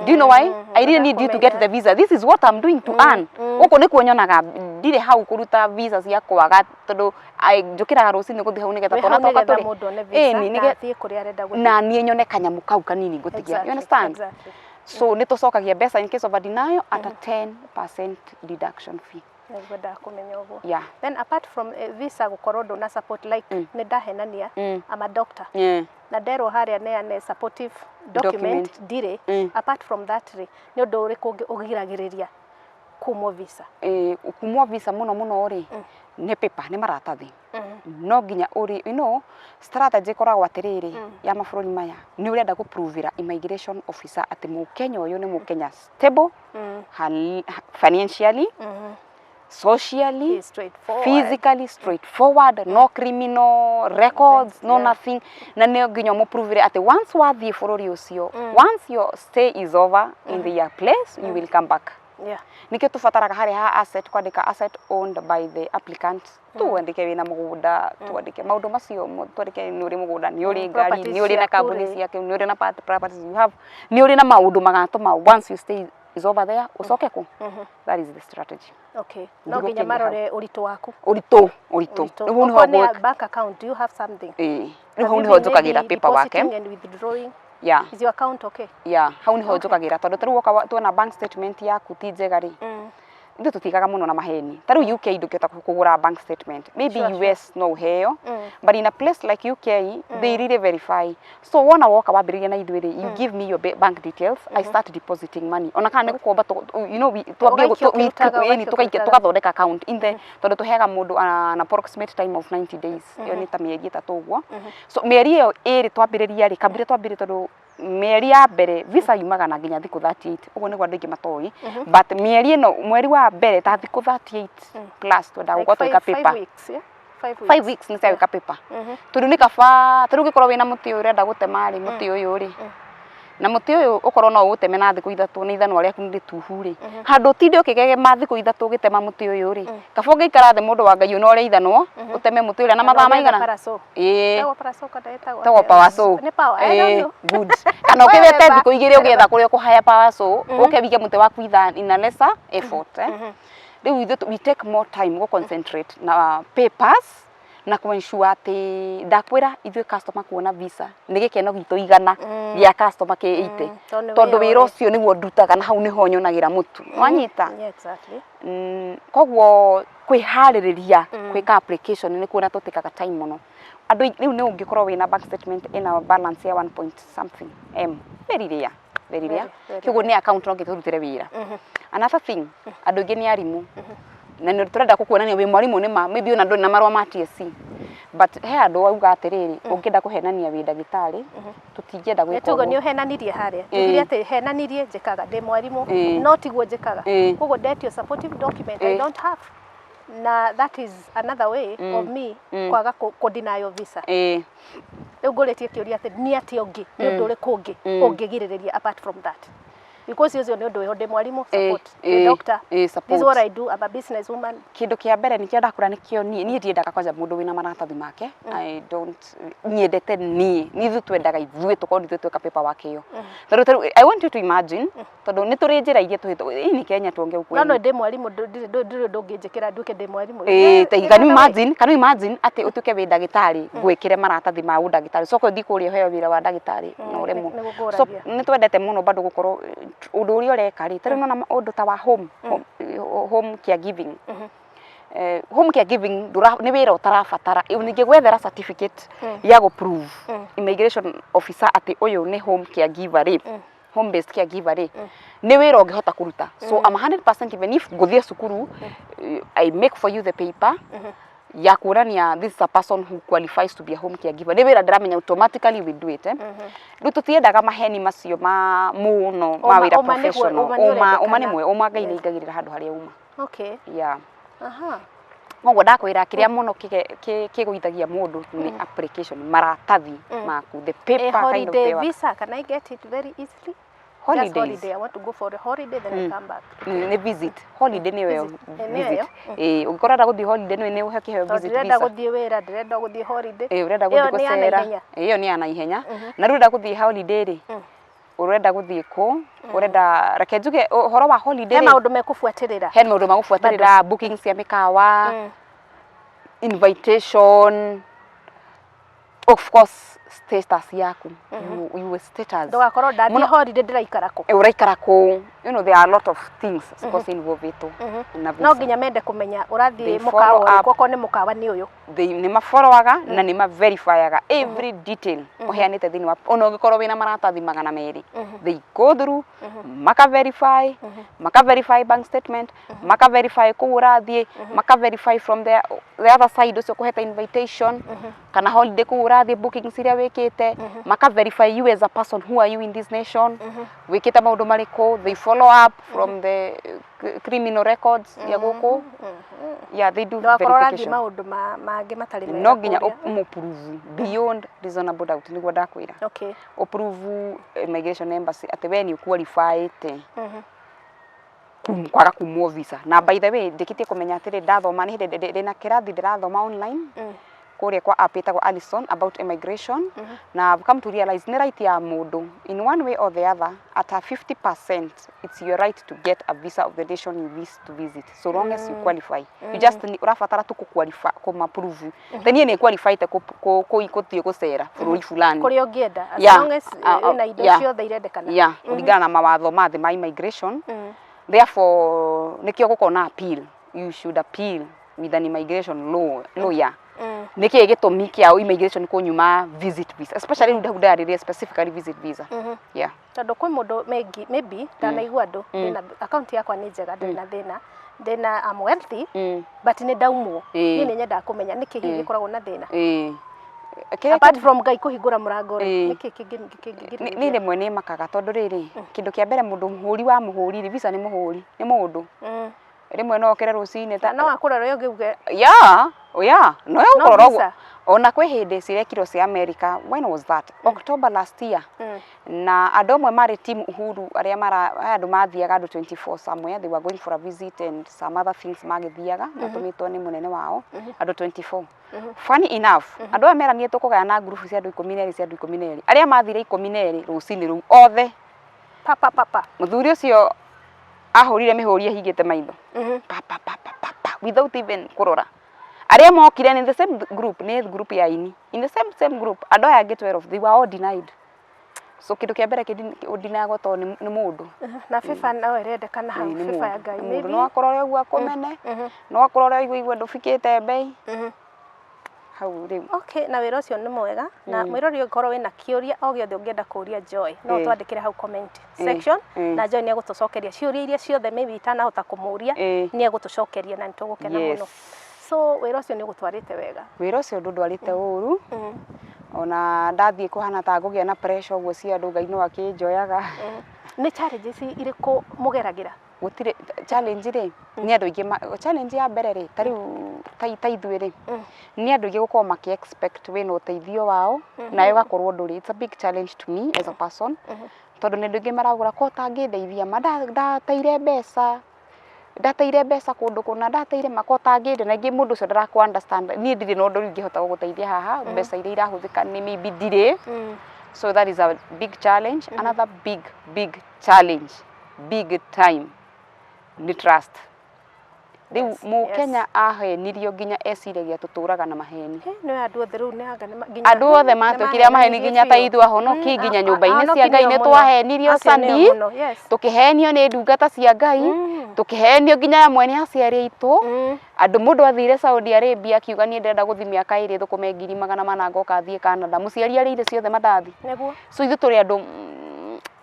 Do you know why? I really need you to get the visa. This is what I'm doing to earn. Gũkũ nĩkuo nyonaga ndirĩ hau kũruta visa cia kwaga tondũ njũkĩraga rũcinĩ gũthiĩ hau nĩgetha Wĩ twana hau twakwa nĩgetha tũrĩ mũndũ one visa Ĩni, na athiĩ kũrĩa arenda gũthiĩ. Na niĩ nyone kanyamũ kau kanini ngũtigia. You understand? Exactly. So nĩ tũcokagia mbeca in case of a denial at a 10% deduction fee. Nĩngwendaga kũmenya ũguo. Yeah. Then apart from visa gũkorwo ndũna support, like nĩ ndahenania, I'm a doctor, na nderwo harĩa neane supportive document, Document. Ndirĩ. Apart from that rĩ, nĩ ũndũ ũrĩkũ ũngĩ ũgiragĩrĩria kumwo visa? Kumwo visa mũno mũno rĩ, nĩ paper, nĩ maratathi. No nginya ũrĩ, strategy ĩkoragwo atĩrĩrĩ, ya mabũrũri maya, nĩ ũrenda gũprovĩra immigration officer atĩ mũkenya ũyũ nĩ mũkenya stable financially, socially, He is straightforward. Physically straightforward, no criminal records, no nothing. Na nĩ nginya ũmũprovĩre atĩ once wathiĩ bũrũri ũcio, once your stay is over in their place, you will come back. Nikio tubataraga harĩa ha asset kwandĩka asset owned by the applicant, tuandĩke wĩna mũgũnda, tuandĩke maũndũ macio, twandĩke nĩ ũrĩ mũgũnda, nĩ ũrĩ ngari, Properties nĩ ũrĩ na ciaku kambuni rĩ. ciake, nĩ ũrĩ na properties you have, nĩ ũrĩ na maũndũ magatũma once you stay is over there ũcoke kũ. That is the strategy. Okay, no nginya Ndigũkĩria hau. marore ũritũ waku. Ũritũ, ũritũ. Ũritũ. Rĩu hau nĩho Okorwo nĩ ya bank account, do you have something? Ĩĩ, rĩu hau nĩho njũkagĩra paper wake. Depositing and withdrawing. Is your account okay? Yeah, hau nĩho njũkagĩra, tondũ tarĩu woka tuona bank statement yaku ti njega rĩ, ithuĩ tũtigaga mũno na maheni. Ta rĩu UK ndũngĩhota kũgũra bank statement, maybe US no ũheo, but in a place like UK they really verify. So wona woka wambĩrĩria na ithuĩ rĩ, you give me your bank details, I start depositing money, ona kana nĩ gũkomba twambie Ũgaikia ũkĩrutaga, ĩni, ũgaikia tũgaikia ũkĩrutaga. Tũgathondeka account in the, tondũ tũheaga mũndũ an approximate time of 90 days. Ĩyo nĩ ta mĩeri 3 ũguo. So mĩeri ĩyo 2 twambĩrĩria rĩ, kambĩrĩria twambĩrĩria, tondũ mĩeri ya mbere visa yumaga na nginya thikũ 38, ũguo nĩguo andũ aingĩ matoĩ, but mĩeri ĩno, mweri wa mbere ta thikũ 38 plus twendaga Like gũkorwo twĩka five paper. weeks, yeah? 5 weeks. 5 weeks nĩ cia gwĩka paper, tondũ nĩ kaba tarĩu ũngĩkorwo wĩna mũtĩ ũyũ ũrenda gũtema rĩ, mũtĩ ũyũ rĩ, na mũtĩ ũyũ ũkorwo no ũũteme na thikũ 3 nĩ ithanwa rĩaku nĩ rĩtuhu rĩ, handũ ũtinde ũkĩgegema thikũ 3 ũgĩtema mũtĩ ũyũ rĩ, kaba ũngĩikara thĩ, mũndũ wa Ngai, ũnore ithanwa, ũteme mũtĩ ũrĩa na mathaa maigana. Parasaw. Ĩĩ. Ĩtagwo parasaw kana ĩtagwo Tagwo atĩa? power saw. Nĩ power, I don't Ĩĩ, know. good. Kana ũkĩwete Whatever. thikũ 2 ũgĩetha kũrĩa ũkũhaya power saw, ũke wige mũtĩ waku ithaa in a lesser effort, eh. Rĩu ithuĩ we take more time go concentrate na papers na ku ensure atĩ ndakwĩra ithuĩ customer kuona visa nĩ gĩkeno gitũ igana gĩa customer kĩ 80, Tondũ nĩ tondũ wĩra wĩra ũcio nĩguo ndutaga na hau nĩho nyonagĩra mũtu, wanyita? Yeah, exactly. Koguo kwĩharĩrĩria gwĩka application nĩ kuona tũtĩkaga time mũno. Andũ rĩu nĩ ũngĩkorwo wĩna bank statement ĩna balance ya 1 point something m, very rare, very rare. Very, very. Koguo nĩ account no ngĩtũrutĩre wĩra. Another thing, andũ aingĩ nĩ arimũ na nĩ tũrenda gũkuonania wĩ mwarimũ nĩ ma, maybe ona ndũrĩ na marũa ma TSC, but he andũ auga atĩrĩrĩ, ũngĩenda kũhenania wĩ ndagĩtarĩ, tũtingĩenda Nĩ gwĩka tuga ũguo. Nĩ ũhenanirie harĩa, tugire atĩ henanirie njĩkaga ndĩ mwarimũ, no tiguo njĩkaga. Koguo ndetio supportive document I don't have, na that is another way of me kwaga kũ deny your visa. Rĩu ngũrĩtie kĩũria atĩ nĩ atĩa ũngĩ, nĩ ũndũ ũrĩkũ ũngĩ ũngĩgirĩrĩria apart from that? Because ũcio nĩ ũndũ wĩho, ndĩ mwarimũ, support, ndĩ doctor, this is support. What I do, I'm a business woman. Kĩndũ kĩa mbere nĩkĩo ndakũra nĩkĩo niĩ ndiendaga kwanja mũndũ wĩna maratathi make. I don't nyendete niĩ nĩ ithuĩ twendaga ithuĩ tũkorwo nĩ ithuĩ tweka paperwork ĩyo, tondũ tarĩu I want you to imagine, tondũ nĩ tũrĩ njĩra iria tũhĩtũ hii ni Kenya, tuongee No ukweli. no ndĩ mwarimũ, ndũrĩ ũndũ ũngĩnjĩkĩra nduĩke ndĩ mwarimũ. Can you imagine, can you imagine atĩ ũtuĩke wĩ ndagĩtarĩ, ngwĩkĩre maratathi ma ũndagĩtarĩ, ũcoke ũthiĩ kũrĩa ũheo wĩra wa ndagĩtarĩ na ũremwo? Nĩ So gũkũragia. nĩ twendete mũno bado gũkorwo ũndũ ũrĩa ũreka rĩ, tarĩu nona ũndũ ta wa home caregiving. Home caregiving nĩ wĩra ũtarabatara ningĩ gwethera certificate ya gũ prove immigration officer atĩ ũyũ nĩ home caregiver rĩ, home based caregiver rĩ, nĩ wĩra ũngĩhota kũruta. So I'm 100%, even if ngũthiĩ cukuru, I make for you the paper ya kuonania this is a person who qualifies to be a home caregiver. Nĩ wĩra ndĩramenya automatically we do it, eh? Rĩu tũtiendaga maheni macio ma mũno ma wĩra professional. Ũma nĩ Ũma ũma nĩ ũrendekana. mwe ũma Ngai nĩ aingagĩrĩra handũ harĩa uma. Yeah. Koguo ndakwĩra kĩrĩa mũno kĩgũithagia mũndũ nĩ application, maratathi maku, the A paper kind of holiday paper. visa, can I get it very easily? Just Holidays. holiday. I want to go for a holiday, then I come back. Nĩ visit, holiday nĩyo ĩyo. Visit. Nĩyo visit. ĩyo. Ĩĩ, ũngĩkorwo ũrenda gũthiĩ holiday nĩ ũhe kĩheo Tondũ visit ndĩrenda visa. gũthiĩ wĩra, ndĩrenda gũthiĩ holiday. Ĩĩ, ũrenda Ĩyo gũthiĩ nĩ ya gũcera. naihenya. Ĩyo nĩ ya naihenya. Na rĩu ũrenda gũthiĩ holiday rĩ, ũrenda gũthiĩ kũ? Ũrenda, reke njuge ũhoro wa holiday He rĩ, maũndũ mekũbuatĩrĩra. He maũndũ magũbuatĩrĩra, bookings cia mĩkawa, invitation, of course status yaku, you status. Ndũgakorwo ndathiĩ holiday ndĩraikara kũ. Ũraikara kũ? There are a lot of things course involved na No visa. nginya mende kũmenya ũrathiĩ They mũkawa follow ũrĩkũ, up. okorwo nĩ mũkawa nĩ ũyũ. They nĩ mafollowaga na nĩ maverifyaga every detail ũheanĩte thĩinĩ wa, ona ũngĩkorwo wĩna maratathi 200, they go through, maka verify, maka verify bank statement, maka verify kũu ũrathiĩ, maka verify from the other side ũcio kũhete invitation kana holiday kũu ũrathiĩ, bookings iria wĩkĩte, maka verify you as a person, who are you in this nation, wĩkĩte maũndũ marĩkũ. They follow up from the criminal records ya gũkũ. Yeah, they do Ndũgakorwo ũrathiĩ verification. Maũndũ mangĩ matarĩ mega No nginya kũrĩa. ũmũprove beyond reasonable doubt, nĩguo ndakwĩra. Ũprove immigration embassy atĩ we nĩ ũqualifyĩte kwaga kumwo visa. Na by the way, ndĩkĩtie kũmenya atĩrĩ, ndathoma nĩ hĩndĩ ndĩna kĩrathi ndĩrathoma online kũrĩa kwa app ĩtagwo Alison about immigration, na I've come to realize nĩ right ya mũndũ in one way or the other, at a 50% it's your right to get a visa of the nation you wish to visit, so long as you qualify. You just ũrabatara tu kũ-qualify, kũma-prove te niĩ nĩ qualifyte gũthiĩ gũcera bũrũri fulani. Kũrĩa ũngĩenda, as long as wĩna indo ciothe irendekana. Yeah, kũringana na mawatho ma thĩ ma immigration. Therefore nĩkĩo gũkorwo na appeal. You should appeal with an immigration lawyer. Nĩkĩĩ gĩtũmi kĩa immigration kũnyuma visit visa, especially rĩu ndarĩria specifically visit visa, yeah. Tondũ kwĩ mũndũ maybe ndanaigua andũ, ndĩna account yakwa nĩ njega, ndĩrĩ na thĩna, ndĩna, I'm wealthy, but nĩ ndaumwo. Niĩ nĩ nyendaga kũmenya nĩkĩ hihi gĩkoragwo na thĩna. Kĩrĩa Apart from Ngai kũhingũra mũrango rĩ, nĩkĩ kĩngĩ nĩ nĩ rĩmwe nĩ makaga, tondũ rĩrĩ, kĩndũ kĩa mbere, mũndũ mũhũri wa mũhũri rĩ, visa nĩ mũhũri, nĩ mũndũ. Rĩmwe no okĩre rũcinĩ ta No akũrora ũngĩuge Yeah, no ũkũrora ũguo. Visa. Ona kwĩ hĩndĩ cirekirwo cia America, when was that, October last year, na andũ amwe marĩ team Uhuru arĩa mara aya andũ mathiaga, andũ 24 somewhere, they were going for a visit and some other things, magĩthiaga matũmĩtwo nĩ mũnene wao, andũ 24. Funny enough, andũ aya meranire tũkũgayana ngurubu cia andũ 12, cia andũ 12. Arĩa mathire 12 rũcinĩ rũu othe, pa pa pa pa. Mũthuri ũcio ahũrire mĩhũri ahingĩte maitho, pa pa pa pa pa pa, without even kũrora arĩa mokire in the same group. Nĩ group ya ini, in the same group, andũ aya angĩ 12, they were all denied. So kĩndũ kĩa mbere ũndinagwo tondũ nĩ mũndũ. Na favor no ĩrendekana hau. Ĩĩ, nĩ Favor ya mũndũ. Ngai. Nĩ mũndũ. Maybe. No akorwo ũrĩa ũguo akũmene, no akorwo ũrĩa ũigua ndũbikĩte mbei hau rĩu. Okay, na wĩra ũcio nĩ mwega, na mwĩrori, ũngĩkorwo wĩna kĩũria o gĩothe ũngĩenda kũũria Joy, no ũtwandĩkĩre hau comment section, na Joy nĩ egũtũcokeria ciũria iria ciothe maybe itanahota kũmũria. Nĩ egũtũcokeria na nĩ tũgũkena mũno. So wĩra ũcio nĩ ũgũtwarĩte wega? Wĩra ũcio ndũndwarĩte ũru. Ona ndathiĩ kũhana ta ngũgĩa na pressure ũguo cia andũ, Ngai no akĩnjoyaga. Nĩ challenges irĩkũ mũgeragĩra? Gũtirĩ challenge rĩ, nĩ andũ aingĩ challenge ya mbere rĩ, ta rĩu ta ithuĩ rĩ, nĩ andũ aingĩ gũkorwo makĩ expect wĩna ũteithio wao nawe ũgakorwo ndũrĩ. It's a big challenge to me as a person. Tondũ nĩ andũ aingĩ maragũra ko ũtangĩndeithia ma ndateire mbeca, ndateire mbeca kũndũ kũna, ndateire ma ko ũtangĩndeithia, na rĩngĩ mũndũ ũcio ndarakũ understand, niĩ ndirĩ na ũndũ rĩu ingĩhota gũgũteithia haha, mbeca iria irahũthĩka nĩ maybe ndirĩ. So that is a big challenge. Another big big challenge, big time, nĩ trust. Rĩu Mũkenya ahenirio nginya eciragia tũtũraga na maheni. Nĩ andũ othe rĩu nĩ anga nĩ nginya Andũ othe matuĩkire a maheni nginya ta ithuĩ ahonoki, nginya nyũmba-inĩ cia Ngai nĩ twahenirio Sandy, tũkĩhenio nĩ ndungata cia Ngai, tũkĩhenio nginya amwe nĩ aciari aitũ. Andũ mũndũ athire Saudi Arabia akiuga niĩ ndĩrenda gũthiĩ mĩaka ĩrĩ thũkũme 400,000 ngoka thiĩ Canada, mũciari arĩire ciothe mandathi. Nĩguo. So ithuĩ tũrĩ andũ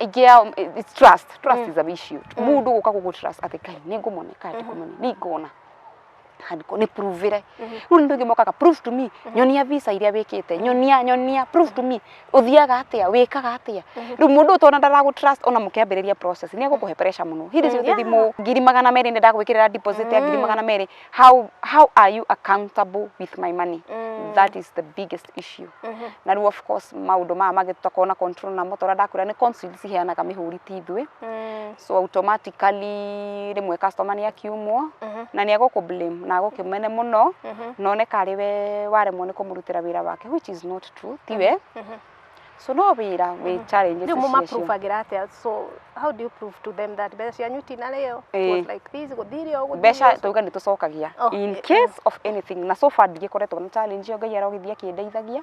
aingĩ ao, it's trust, trust is a issue. Mũndũ gũka gũgũ trust atĩ Ngai nĩ ngũmone kana ndikũmone, nĩ ngona nĩ prove-ĩre. Rĩu nĩ andũ aingĩ mokaga prove to me, nyonia visa iria wĩkĩte, nyonia nyonia, prove to me, ũthiaga atĩa, wĩkaga atĩa. Rĩu mũndũ ũyũ tondũ ndaragũ trust ona mũkĩambĩrĩria process nĩ egũkũhe pressure mũno. Hĩndĩ ciothe thimũ 200,000 nĩ ndagwĩkĩrĩra deposit ya 200,000, how are you accountable with my money? That is the biggest issue. Na rĩu of course maũndũ maya mangĩ tũtakoragwo na control namo, ta ũrĩa ndakwĩra nĩ consul ciheanaga mĩhũri ti ithuĩ. So automatically rĩmwe customer nĩ akiumwo na nĩ egũkũ blame na agũkĩmene mũno na one karĩ we waremwo nĩ kũmũrutĩra wĩra wake, which is not true, tiwe. So no wĩra wĩ challenges Rĩu ciacio. Mũmaprovagira atĩa? So how do you prove to them that mbeca cianyu itinarĩo? It was like this, gũthire ũũ, gũthire Mbeca ũũ. tauga nĩ tũcokagia in case of anything, na so far ndigĩkoretwo na challenge ĩyo, Ngai arogĩthiĩ akĩndeithagia.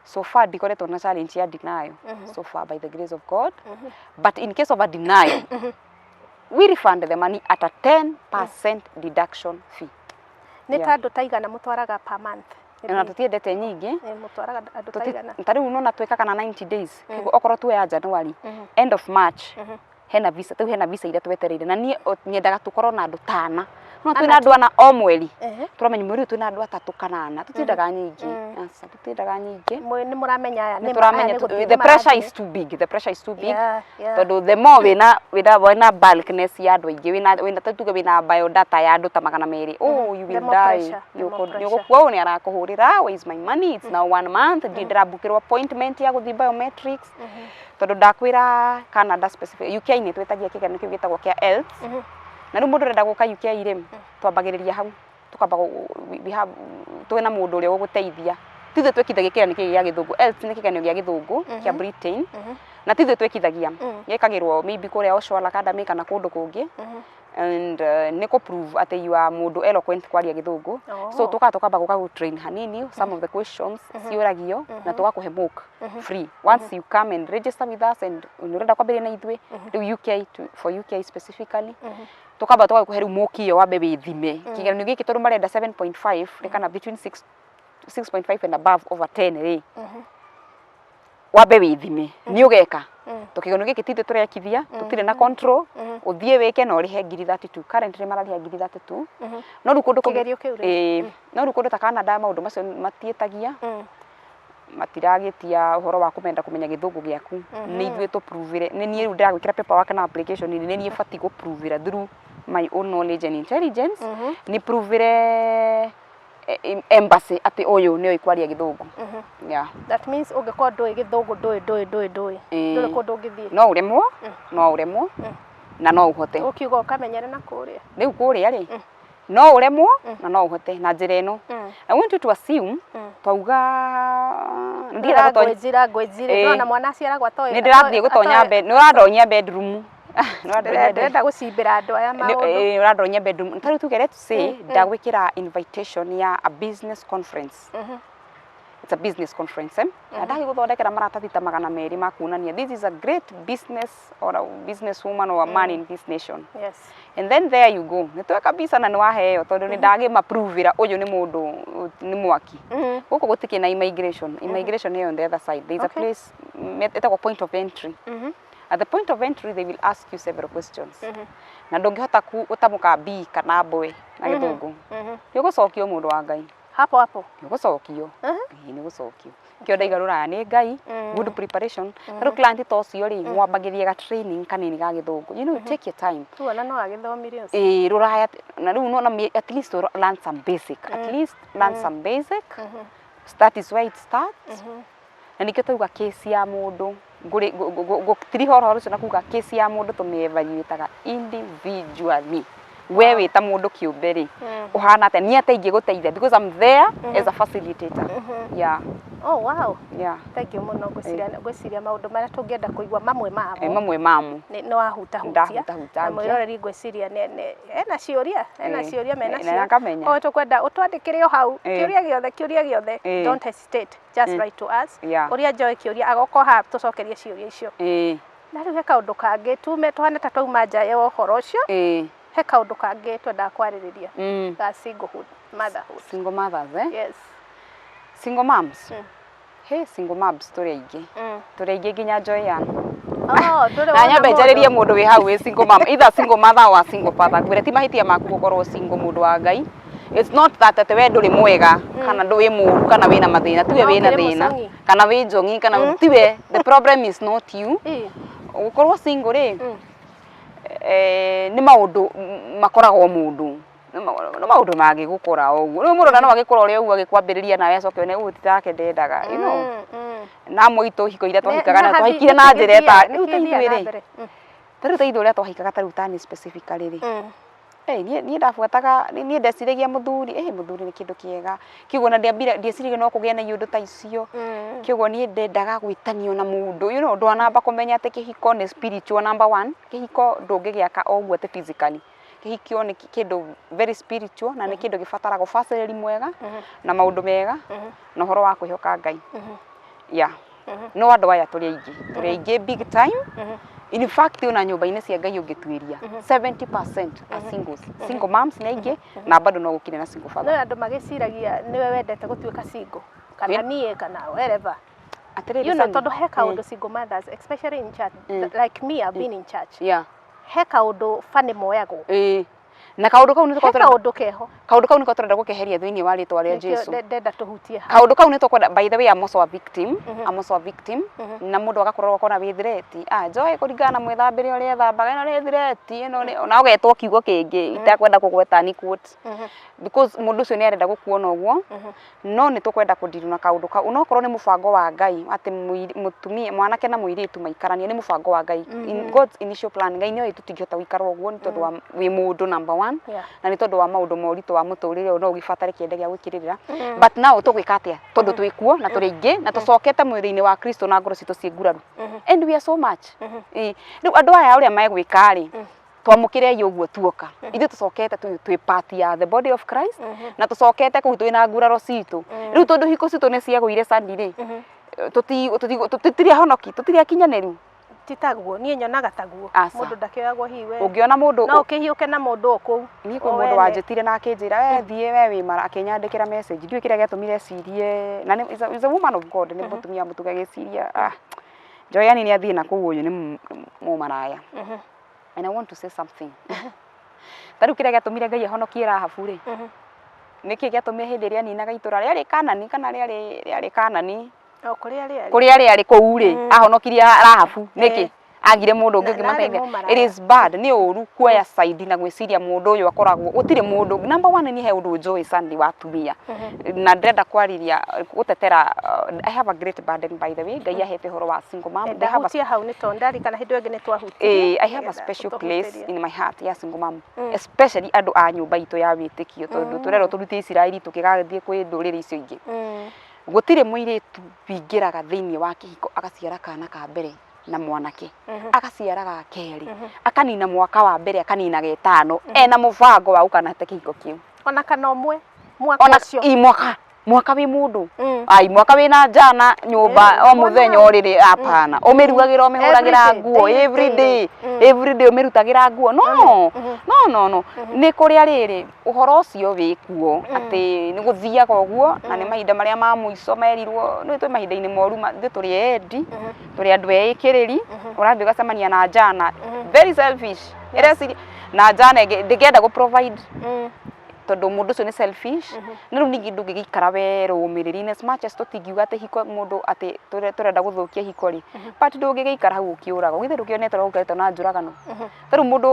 So far ndikoretwo na challenge ya denial so far, by the grace of God, but in case of a denial, we refund the money at a 10% deduction fee. Nĩ ta andũ ta igana mũtwaraga per month? Na tũtiendete nyingĩ. Mũtwaraga andũ ta igana? Ta rĩu nona twĩkaga na 90 days. Koguo okorwo tuoya January, end of March hena visa, rĩu hena visa iria twetereire, na niĩ nyendaga tũkorwo na andũ ta ana, no twĩna andũ ana o mweri, tũramenya mweri ũyũ twĩna andũ atatũ kana ana. Tũtiendaga nyingĩ, aca, tũtiendaga nyingĩ. Nĩ mũramenya aya nĩ tũramenya the pressure is too big, the pressure is too big, tondũ the more wĩna bulkness ya andũ aingĩ, wĩna tuge wĩna biodata ya andũ ta 200, oh, you will die, nĩ ũgũkua. Ũyũ nĩ arakũhũrĩra, "Where is my money? It's now one month, ndirĩ ndĩrabukĩrwo appointment ya gũthiĩ biometrics." Tondũ ndakwĩra Canada specific, UK nĩ twĩtagia kĩgeranio kĩu gĩtagwo kĩa IELTS, na rĩu mũndũ ũrenda gũka UK rĩ, twambagĩrĩria hau, tukamba we have twĩna mũndũ ũrĩa ũgũgũteithia. Ti ithuĩ twĩkithagia kĩgeranio kĩu gĩa gĩthũngũ. IELTS nĩ kĩgeranio gĩa gĩthũngũ kĩa Britain, na ti ithuĩ twĩkithagia, gĩkagĩrwo maybe kũrĩa Oshawa Academy kana kũndũ kũngĩ, and nĩ kũ prove atĩ you are mũndũ eloquent kwaria gĩthũngũ. So tũkaga tũkamba gũka gũ train hanini some of the questions ciũragio, na tũgakũhe mock free once you come and register with us and nĩ ũrenda kwambĩrĩria na ithuĩ. Rĩu UK for UK specifically, tũkamba tũgakũhe rĩu mock ĩyo wambe wĩthime kĩgeranio gĩkĩ, tondũ marenda 7.5 rĩ, kana between 6 6.5 and above over 10 rĩ, wambe wĩthime nĩ ũgeka to kĩgeranio gĩkĩ ti ithuĩ tũrekithia, tũtirĩ na control. Ũthiĩ wĩke na ũrĩhe 32,000. Currently mararĩha 32,000, no rĩu kũndũ kũngĩ Kĩgerio kĩu rĩ? Ĩĩ, no rĩu kũndũ ta Canada maũndũ macio matiĩtagia, matiragĩtia ũhoro wa kũmenda kũmenya gĩthũngũ gĩaku. Nĩ ithuĩ tũprovire, nĩ niĩ rĩu ndĩragwĩkĩra paperwork na application, nĩ niĩ batiĩ gũprovira through my own knowledge and intelligence, nĩ provire embassy atĩ ũyũ nĩ oĩ kwaria gĩthũngũ, yeah. That means ũngĩkorwo ndũĩ gĩthũngũ, ndũĩ ndũĩ ndũĩ ndũĩ ndũrĩ kũndũ ũngĩthiĩ. No ũremwo, no ũremwo, na no ũhote. Ũkiuga ũkamenyere na kũrĩa. Rĩu kũrĩa rĩ, no ũremwo na no ũhote na njĩra ĩno. I want you to assume, twauga ndienda gũtonya Language, language rĩ, nona mwana aciaragwo atoĩ. Nĩ ndĩrathiĩ gũtonya nĩ ũrandonyia bedroom. Nĩ ũrandonyia. Ndĩrenda gũcimbĩra andũ aya maũndũ. Ũrandonyia bedroom. Ta rĩu tuge, let's say ndagwĩkĩra invitation ya a business conference. It's a business conference, eh? Na ndagĩgũthondekera maratathi ta 200 ma kuonania this is a great business or a business woman or a man in this nation. And then there you go, nĩ tweka kabisa na nĩ waheo, tondũ nĩ ndagĩmaprovĩra ũyũ nĩ mũndũ nĩ mwaki. Gũkũ gũtikĩ na immigration. Immigration ĩyo on the other side there is a place ĩtagwo point of entry. At the point of entry they will ask you several questions, na ndũngĩhota gũtamũka B kana mbwe na gĩthũngũ, nĩ ũgũcokio, mũndũ wa Ngai. Hapo hapo. Nĩ ũgũcokio. Ĩĩ, nĩ ũgũcokio. Kĩo ndaiga rũraya nĩ Ngai, good preparation. Ta rĩu client ta ũcio rĩ, mwambagĩria ga training kanini ga gĩthũngũ, take your time. Rĩu ona no agĩthomire ũcio. Ĩĩ, rũraya na rĩu nona at least learn some basic, at least learn some basic. That is where it starts, na nĩkĩo tauga case ya mũndũ Ngũtiriha ũhoro ũcio na kuga case ya mũndũ tũmĩ-evaluate-aga individually. We wĩ ta mũndũ kĩũmbe rĩ, ũhana atĩa? Niĩ atĩa ingĩgũteithia? Because I'm there as a facilitator. Yeah. Oh wow. Yeah. Thank you mũno. Ngwĩciria maũndũ marĩa tũngĩenda kũigua mamwe mamo. Mamwe mamo. Nĩ wahutahutia. Ndahutahutangia. Na mwĩroreri ngwĩciria ena ciũria, ena ciũria mena Na cio. akamenya. O tũkwenda ũtwandĩkĩre o hau kĩũria gĩothe, kĩũria gĩothe. Don't hesitate. Just write to us. Ũrĩa njoĩ kĩũria agoka haha tũcokerie ciũria icio. Na rĩu he kaũndũ kangĩ tume tũhane ta twauma nja ya ũhoro ũcio. He kaũndũ kangĩ twendaga kwarĩrĩria ga singlehood, motherhood. Single mothers, eh? Yes. Single moms. Hey, single moms tũrĩ aingĩ. Tũrĩ aingĩ nginya Joy Ann. Oh, ndũrĩ Na wona nyambe mũndũ? njarĩrie mũndũ wĩ hau wĩ single mom, either single mother or single father. Ngwĩre ti mahĩtia maku gũkorwo single, mũndũ wa Ngai. It's not that atĩ we ndũrĩ mwega kana ndũrĩ mũru kana wĩna mathĩna, tiwe No wĩna ũkĩrĩ thĩna mũcong'i. kana wĩ njong'i kana tiwe. The problem is not you. Gũkorwo single rĩ, nĩ maũndũ makoragwo mũndũ, nĩ maũndũ mangĩgũkora o ũguo. Rĩu mũndũ ona no agĩkora ũrĩa ũguo agĩkwambĩrĩria nawe acoke one ũyũ ti take ndendaga. Na amwe aitũ hiko iria twahikaga na twahikire na njĩra ĩta rĩu ta ithuĩ rĩ, ta rĩu ta ithuĩ ũrĩa twahikaga, ta rĩu tani specifically rĩ, niĩ ndabuataga, niĩ ndeciragia mũthuri, mũthuri nĩ kĩndũ kĩega, kĩguo na ndiambire ndieciragia no kũgĩe na iũndũ ta icio, kĩguo niĩ ndendaga gwĩtanio na mũndũ, ndwanamba kũmenya atĩ kĩhiko nĩ spiritual number one. Kĩhiko ndũngĩgĩaka o ũguo atĩ physically. Kĩhikio nĩ kĩndũ very spiritual na nĩ kĩndũ gĩbataraga ũbacĩrĩri mwega na maũndũ mega na ũhoro wa kwĩhoka Ngai. Yeah. No andũ aya tũrĩ aingĩ, tũrĩ aingĩ big time. In fact, ona nyũmba-inĩ cia Ngai ũngĩtuĩria, 70% are singles. Single moms nĩ aingĩ na bado no gũkire na single No father. Andũ magĩciragia nĩwe wendete gũtuĩka single kana niĩ kana wherever. Atĩrĩrĩ, You know, Sunny. Tondũ he kaũndũ single mothers, especially in church, like me, I've been in church. He kaũndũ funny moyagwo. Ĩĩ. Na kaũndũ kau nĩ He tũkoragwo tũrenda kaũndũ keho. Kaũndũ kau nĩko tũrenda gũkeheria thĩinĩ wa rĩtwa rĩa Nĩkĩo Jesu. Ndenda tũhutie hau. Kaũndũ kau nĩ tũkwenda. By the way, I'm also a victim. I'm also a victim. Na mũndũ agakorwo akona wĩ threat. Ah, Joy, kũringana na mwĩthambĩre ũrĩa ethambaga, ĩno nĩ threat, ĩno nĩ na ũgetwo kiugo kĩngĩ itakwenda kũgweta ni quote. Because mũndũ ũcio nĩ arenda gũkuona ũguo, no nĩ tũkwenda kũndiru na kaũndũ kau. Onokorwo nĩ mũbango wa Ngai atĩ mũtumia, mwanake na mũirĩtu maikaranie, nĩ mũbango wa Ngai. In God's initial plan, Ngai nĩoĩ tũtingĩhota gũikara ũguo nĩ tondũ wa wĩ mũndũ number one, na nĩ tondũ wa maũndũ ma ũritũ wa mũtũrĩre ũyũ, no ũgĩbatare kĩende gĩa gwĩkĩrĩrĩra. But now tũgwĩka atĩa? Tondũ twĩ kuo na tũrĩ aingĩ na tũcokete mwĩrĩ-inĩ wa Kristo na ngoro citũ ciĩ nguraru. And we are so much. Ĩĩ. Rĩu andũ aya ũrĩa megwĩka rĩ, twamũkĩrei ũguo tuoka. Ithuĩ tũcokete twĩ part ya the body of Christ na tũcokete kũu twĩna nguraro citũ. Rĩu tondũ hiko citũ nĩ ciagũire Sunday rĩ, tũtirĩ ahonoki, tũtirĩ akinyanĩru. Ti taguo, niĩ nyonaga taguo. Aca. Mũndũ ndakĩoyagwo hihi we. Ũngĩona mũndũ No ũkĩhiũke na mũndũ o kũu. Niĩ kwĩ o mũndũ wene. Wanjĩtire na akĩnjĩra, "We thiĩ, we wĩ mara," akĩnyandĩkĩra message. Ndiũĩ kĩrĩa gĩatũmire ecirie, na nĩ is a woman of God, nĩ mũtumia mũtuge, agĩciria, "Ah, Joy Ann nĩ athiĩ na kũu, ũyũ nĩ mũmaraya." And I want to say something. Ta rĩu kĩrĩa gĩatũmire Ngai ahonokie Rahabu rĩ, nĩkĩ gĩatũmire hĩndĩ ĩrĩa aninaga itũra rĩarĩ Kanani kana rĩarĩ Kanani? O kũrĩa rĩarĩ. Kũrĩa rĩarĩ kũu rĩ, ahonokirie Rahabu nĩkĩ? Agire mũndũ ũngĩ Na- narĩ ũngĩmateithia. mũmaraya. It is bad, nĩ ũru kuoya side na gwĩciria mũndũ ũyũ akoragwo, gũtirĩ mũndũ. Number one, niĩ he ũndũ njũĩ, Sandy, wa atumia na ndĩrenda kwarĩria gũtetera. I have a great burden, by the way. Ngai ahete ũhoro wa single mom. They have a Ndahutia hau nĩ tondũ ndarikana hĩndĩ ĩyo ĩngĩ nĩ twahutirie. I have a Nĩgetha special place ũtũhutĩrie. in my heart ya single mom, especially andũ a nyũmba itũ ya wĩtĩkio, tondũ tũrerwo tũrute Isiraeli tũkĩgathiĩ kwĩ ndũrĩrĩ icio ingĩ. Gũtirĩ mũirĩtu wingĩraga thĩinĩ wa kĩhiko agaciara kana ka mbere na mwanake, agaciara ga kerĩ, akanina mwaka wa mbere, akanina getano ena mũbango wa gũkanate kĩhiko kĩu. Ona kana ũmwe mwaka Ona ũcio. I mwaka wĩ mũndũ, ai mwaka wĩna njana nyũmba Eh, o mũthenya mwana. o rĩrĩ, apana, ũmĩrugagĩra, ũmĩhũragĩra Every day, nguo daily, every daily. day, every day ũmĩrutagĩra nguo. No, no, no, no, nĩ kũrĩa rĩrĩ ũhoro ũcio wĩ kuo atĩ nĩ gũthiaga ũguo na nĩ mahinda marĩa ma mũico merirwo nĩ twĩ mahinda-inĩ moru, ithuĩ tũrĩ endi, tũrĩ andũ eĩkĩrĩri. Ũrathiĩ ũgacemania na njana very selfish, ĩreciria na njana ĩngĩ ndĩngĩenda gũ provide tondũ mũndũ ũcio nĩ selfish. Na rĩu ningĩ ndũngĩgĩikara we rũmĩrĩri, in as much as tũtingiuga atĩ hiko mũndũ atĩ tũrenda gũthũkia hiko rĩ, but ndũngĩgĩikara hau ũkĩũragwo. Githĩ ndũkĩonete ũrĩa gũkoretwo na njũragano? Ta rĩu mũndũ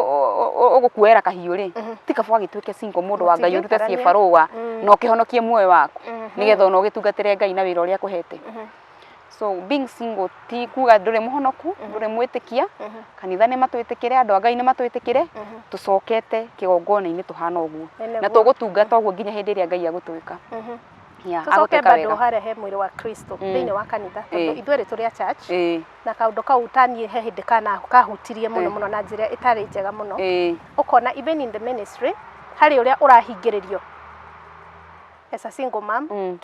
ũgũkuoera kahiũ rĩ, ti kaba ũgagĩtuĩke single, mũndũ wa Ngai, ũrute Mũtingĩikarania. ciĩbarũa na ũkĩhonokie muoyo waku nĩgetha ona ũgĩtungatĩre Ngai na wĩra ũrĩa akũhete. So being single ti kuga ndũrĩ mũhonoku, ndũrĩ mwĩtĩkia. Kanitha nĩ matwĩtĩkĩre, andũ a Ngai nĩ matwĩtĩkĩre, tũcokete kĩgongona-inĩ tũhana ũguo. Nĩ Na nĩguo. tũgũtungata ũguo nginya hĩndĩ ĩrĩa Ngai agũtwĩka. Yeah, Tũcoke agũtwĩka bado wega. harĩa he mwĩrĩ wa Kristo thĩinĩ wa kanitha, tondũ ithuerĩ tũrĩ a church, na kaũndũ kau taniĩ he hĩndĩ kana kahutirie mũno mũno na njĩra ĩtarĩ njega mũno. Ũkona even in the ministry harĩ ũrĩa ũrahingĩrĩrio as a single mom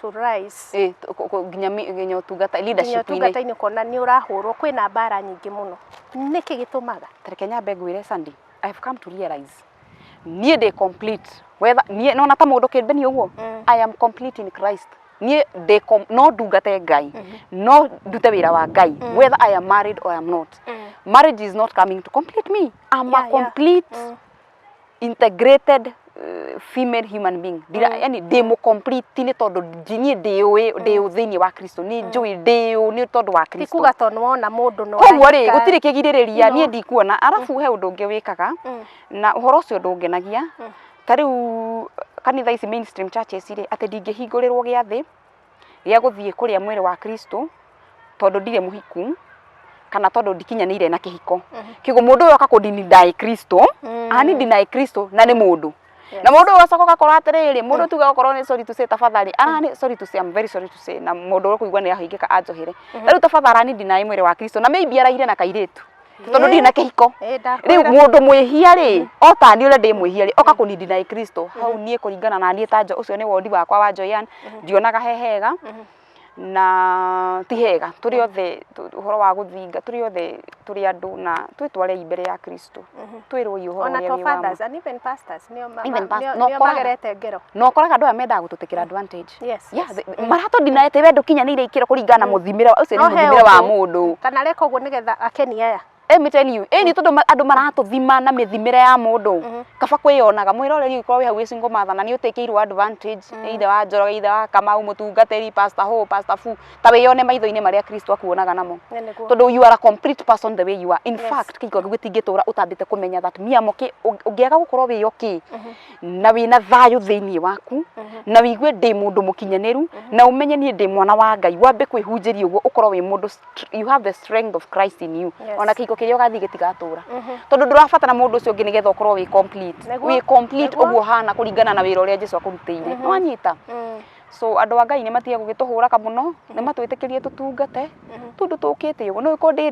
to rise Nginya nginya ũtungata nginya leadership-inĩ. Ũtungata-inĩ ũkona nĩ ũrahũrwo, kwĩna mbara nyingĩ mũno. Nĩkĩ gĩtũmaga? Tareke nyambe ngwĩre, Sandy, I have come to realize niĩ ndĩ complete, whether niĩ nona ta mũndũ kĩmbeni ũguo, I am complete in Christ. Niĩ ndĩ no ndungate Ngai, no ndute wĩra wa Ngai, whether I am married or I am not. Marriage is not coming to complete me. I'm a complete integrated female human being. Ndira, yani ndĩ mũ complete nĩ tondũ niĩ ndĩũĩ ndĩ thĩinĩ wa Kristo, nĩ njũĩ ndĩũ nĩ tondũ wa Ti Kristo. kuga tondũ wona mũndũ no Koguo rĩ, ũrahika. gũtirĩ kĩgirĩrĩria. You know. Niĩ ndikuona. Arabu he ũndũ ũngĩ wĩkaga na ũhoro ũcio ndũngenagia, ta rĩu kanitha ici mainstream churches rĩ, atĩ ndingĩhingũrĩrwo gĩathĩ gĩa gũthiĩ kũrĩa mwĩrĩ wa Kristo tondũ ndirĩ mũhiku kana tondũ ndikinyanĩire na kĩhiko. Kĩguo mũndũ ũyũ oka kũndini Kristo, ani deny Kristo na nĩ mũndũ na mũndũ ũyũ ũgacoka ũgakora atĩrĩrĩ, mũndũ tuge okorwo nĩ, sorry to say, tafadhali, arani, sorry to say, I'm very sorry to say, na mũndũ ũrĩa ũkũigua nĩ ahingĩka anjohere, ta rĩu tafadhali arani deny mwĩrĩ wa Kristo na maybe araire na kairĩtu tondũ ndirĩ na kĩhiko. Ndakwĩra. Rĩu mũndũ mwĩhia rĩ, o ta niĩ ũrĩa ndĩ mwĩhia rĩ, oka kũni deny Kristo hau, niĩ kũringana na niĩ ta njo ũcio nĩ wondi wakwa wa Joyan, ndionaga he hega na ti hega. Tũrĩ othe ũhoro wa gũthinga, tũrĩ othe tũrĩ andũ na twĩtwarei mbere ya Kristo, twĩrwo ũhoro Ona ũrĩa to wĩ wa ma. fathers and even pastors nĩo Even no nĩo magerete ngero. Na ũkoraga andũ aya mendaga gũtũtĩkĩra advantage. Yeah, maratũ-deny atĩ we ndũkinyanĩire ikĩro kũringana na mũthimĩre ũcio nĩ No he mũthimĩre wa ũndũ. mũndũ. Kana areka ũguo nĩgetha akenie aya. Let me tell you, ĩni tondũ andũ maratũthima na mĩthimĩre ya mũndũ, kaba kwĩyonaga mwĩroreri ũgĩkorwo wĩ hau wĩ single mother na nĩ ũtĩkĩirwo advantage nĩ ithe wa Njoroge, ithe wa Kamau, mũtungatĩri, pastor hũ, pastor fu, ta wĩyone maitho-inĩ marĩa Kristo akuonaga namo. Nĩ nĩguo. Tondũ you are a complete person the way you are. In fact, kĩhiko gĩaku gĩtingĩtũra ũtambĩte kũmenya that me am okay. Ũngĩaga gũkorwo wĩ okay na wĩna thayũ thĩinĩ waku na wĩigue ndĩ mũndũ mũkinyanĩru na ũmenye niĩ ndĩ mwana wa Ngai, wambe kwĩhunjĩria ũguo, ũkorwo wĩ mũndũ you have the strength of Christ in you. Ona kĩhiko kĩrĩa ũgathiĩ gĩtigatũra tondũ ndũrabatara mũndũ ũcio ũngĩ nĩgetha ũkorwo wĩ complete. Wĩ complete ũguo ũhana kũringana na wĩra ũrĩa Jesu akũrutĩire. Nĩwanyita? So andũ a Ngai nĩ matige gũgĩtũhũraga mũno, nĩ matwĩtĩkĩrie tũtungate tondũ tũkĩte ũguo. No ũkorwo ndĩ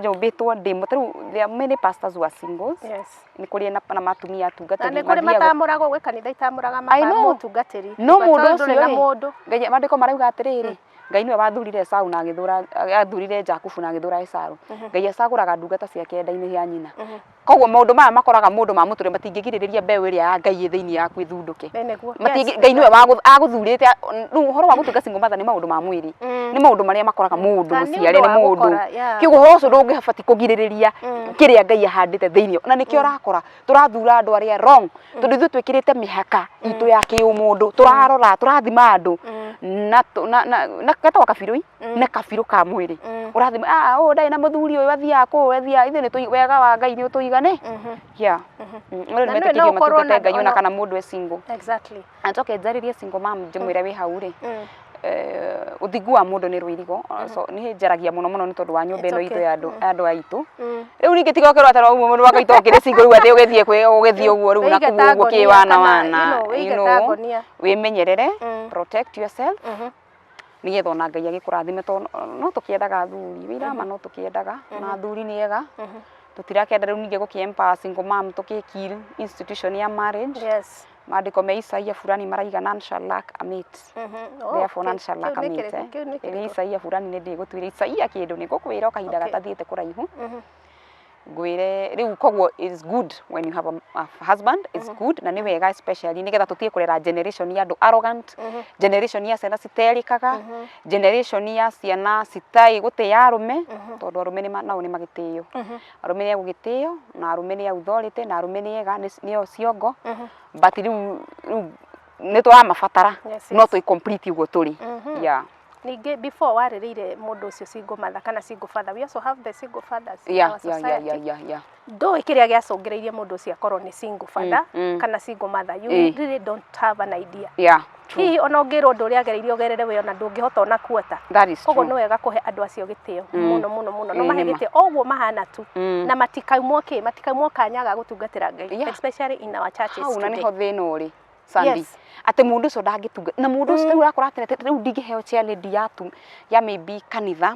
nyũmbĩtwo ndĩ ta rĩu there are many pastors who are singles. Nĩ kũrĩ na matumia Na atungatĩri nĩ kũrĩ mathiaga matamũragwo, gwĩ kanitha itamũraga I know. mũtungatĩri. No But mũndũ tondũ ũcio ndũrĩ na rĩ, mũndũ. Ngai, maandĩko marauga atĩrĩrĩ, Ngai nĩwe wathurire Esau na agĩthura, athurire Jakubu na agĩthura Esau. Ngai acagũraga ndungata ciake nda-inĩ ya nyina. Koguo maũndũ maya makoraga mũndũ ma mũtũrĩre matingĩgirĩrĩria mbeũ ĩrĩa ya Ngai ĩ thĩinĩ yaku ĩthundũke. Ĩ nĩguo. Ngai nĩwe agũthurĩte. Rĩu ũhoro wa gũtuĩka single mother nĩ maũndũ ma mwĩrĩ, nĩ maũndũ marĩa makoraga mũndũ Na nĩ mũciare ũndũ nĩ wa mũndũ. gũkora, yeah. Kĩguo ũhoro ũcio ndũngĩbatiĩ kũgirĩrĩria kĩrĩa Ngai ahandĩte thĩinĩ. Na nĩkĩo ũrakora tũrathura andũ arĩa wrong, tondũ ithuĩ twĩkĩrĩte mĩhaka itũ ya kĩũmũndũ, tũrarora tũrathima andũ na na getagwo kabirũ na kabirũ ka mwĩrĩ. Ũrathima, ah, ũyũ ndarĩ na mũthuri, ũyũ athiaga kũu, athiaga, ithuĩ nĩ wega wa Ngai nĩ ũtũigane. Yeah. Na Nĩ nĩũĩ no metĩkĩrie ũkorwo matungate Ngai ona kana mũndũ e single. Na njoke njarĩrie single mom, ndĩmwĩre wĩ hau rĩ, ũthingu wa mũndũ nĩ rũirigo. So niĩ njaragia mũno mũno nĩ tondũ wa nyũmba It's ĩno itũ okay. ya andũ andũ aitũ. Rĩu ningĩ tiga ũkerwo atĩ ũmwe mũndũ wakaitũ okĩrĩ single rĩu atĩ ũgĩthiĩ kwĩ ũgĩthiĩ ũguo rĩu na Wĩige kũu ta ũguo ngonia kĩwana kana, wana, you know, you wĩige ta know, ngonia. wĩmenyerere, protect yourself nĩgetha ona Ngai agĩkũrathime, tondũ no tũkĩendaga athuri wĩra ma, no tũkĩendaga na athuri nĩ ega, tũtirakenda rĩu ningĩ gũkĩ empower single mom tũkĩ kill institution ya marriage. Maandĩko me Isaia fulani maraiga none shall lack a mate. Oh, Therefore none shall lack kĩu a nĩ mate. kĩrĩkũ? Kĩu nĩ Nĩ kĩrĩkũ? Isaia fulani, nĩ ndĩgũtuĩra Isaia kĩndũ, nĩ ngũkwĩra o kahinda gatathiĩte kũraihu ngwĩre rĩu. Koguo it's good when you have a husband, it's good na nĩ wega, especially nĩgetha tũtige kũrera generation ya andũ arrogant, generation ya ciana citerĩkaga, generation ya ciana citarĩ gũtĩa arũme, tondũ arũme nĩ nao nĩ magĩtĩo, arũme nĩ agũgĩtĩo na arũme nĩ authority na arũme nĩ ega, nĩo ciongo, but rĩu nĩ tũramabatara. No twĩ complete ũguo tũrĩ, yeah. Ningĩ before warĩrĩire mũndũ ũcio single mother kana single father, we also have the single fathers in our society. Ndũĩ kĩrĩa gĩacũngĩrĩirie mũndũ ũcio akorwo nĩ single father kana single mother. You really don't have an idea. Yeah, true. Hihi ona ũngĩrwo ũndũ ũrĩa agereire ũgerere we, ona ndũngĩhota ona kuota. That is Koguo true. nĩ wega kũhe andũ acio gĩtĩo mũno mũno mũno, no mahe Nĩ ma. gĩtĩo o ũguo mahana tu, na matikaumwo kĩ, matikaumwo kanya ga gũtungatĩra Ngai, especially in our churches Hau na today. nĩho thĩna ũrĩ, Sandy, atĩ mũndũ ũcio ndangĩtunga na mũndũ ũcio rĩu ũrakora atĩ rĩu ndingĩheo chair lady ya tu ya maybe kanitha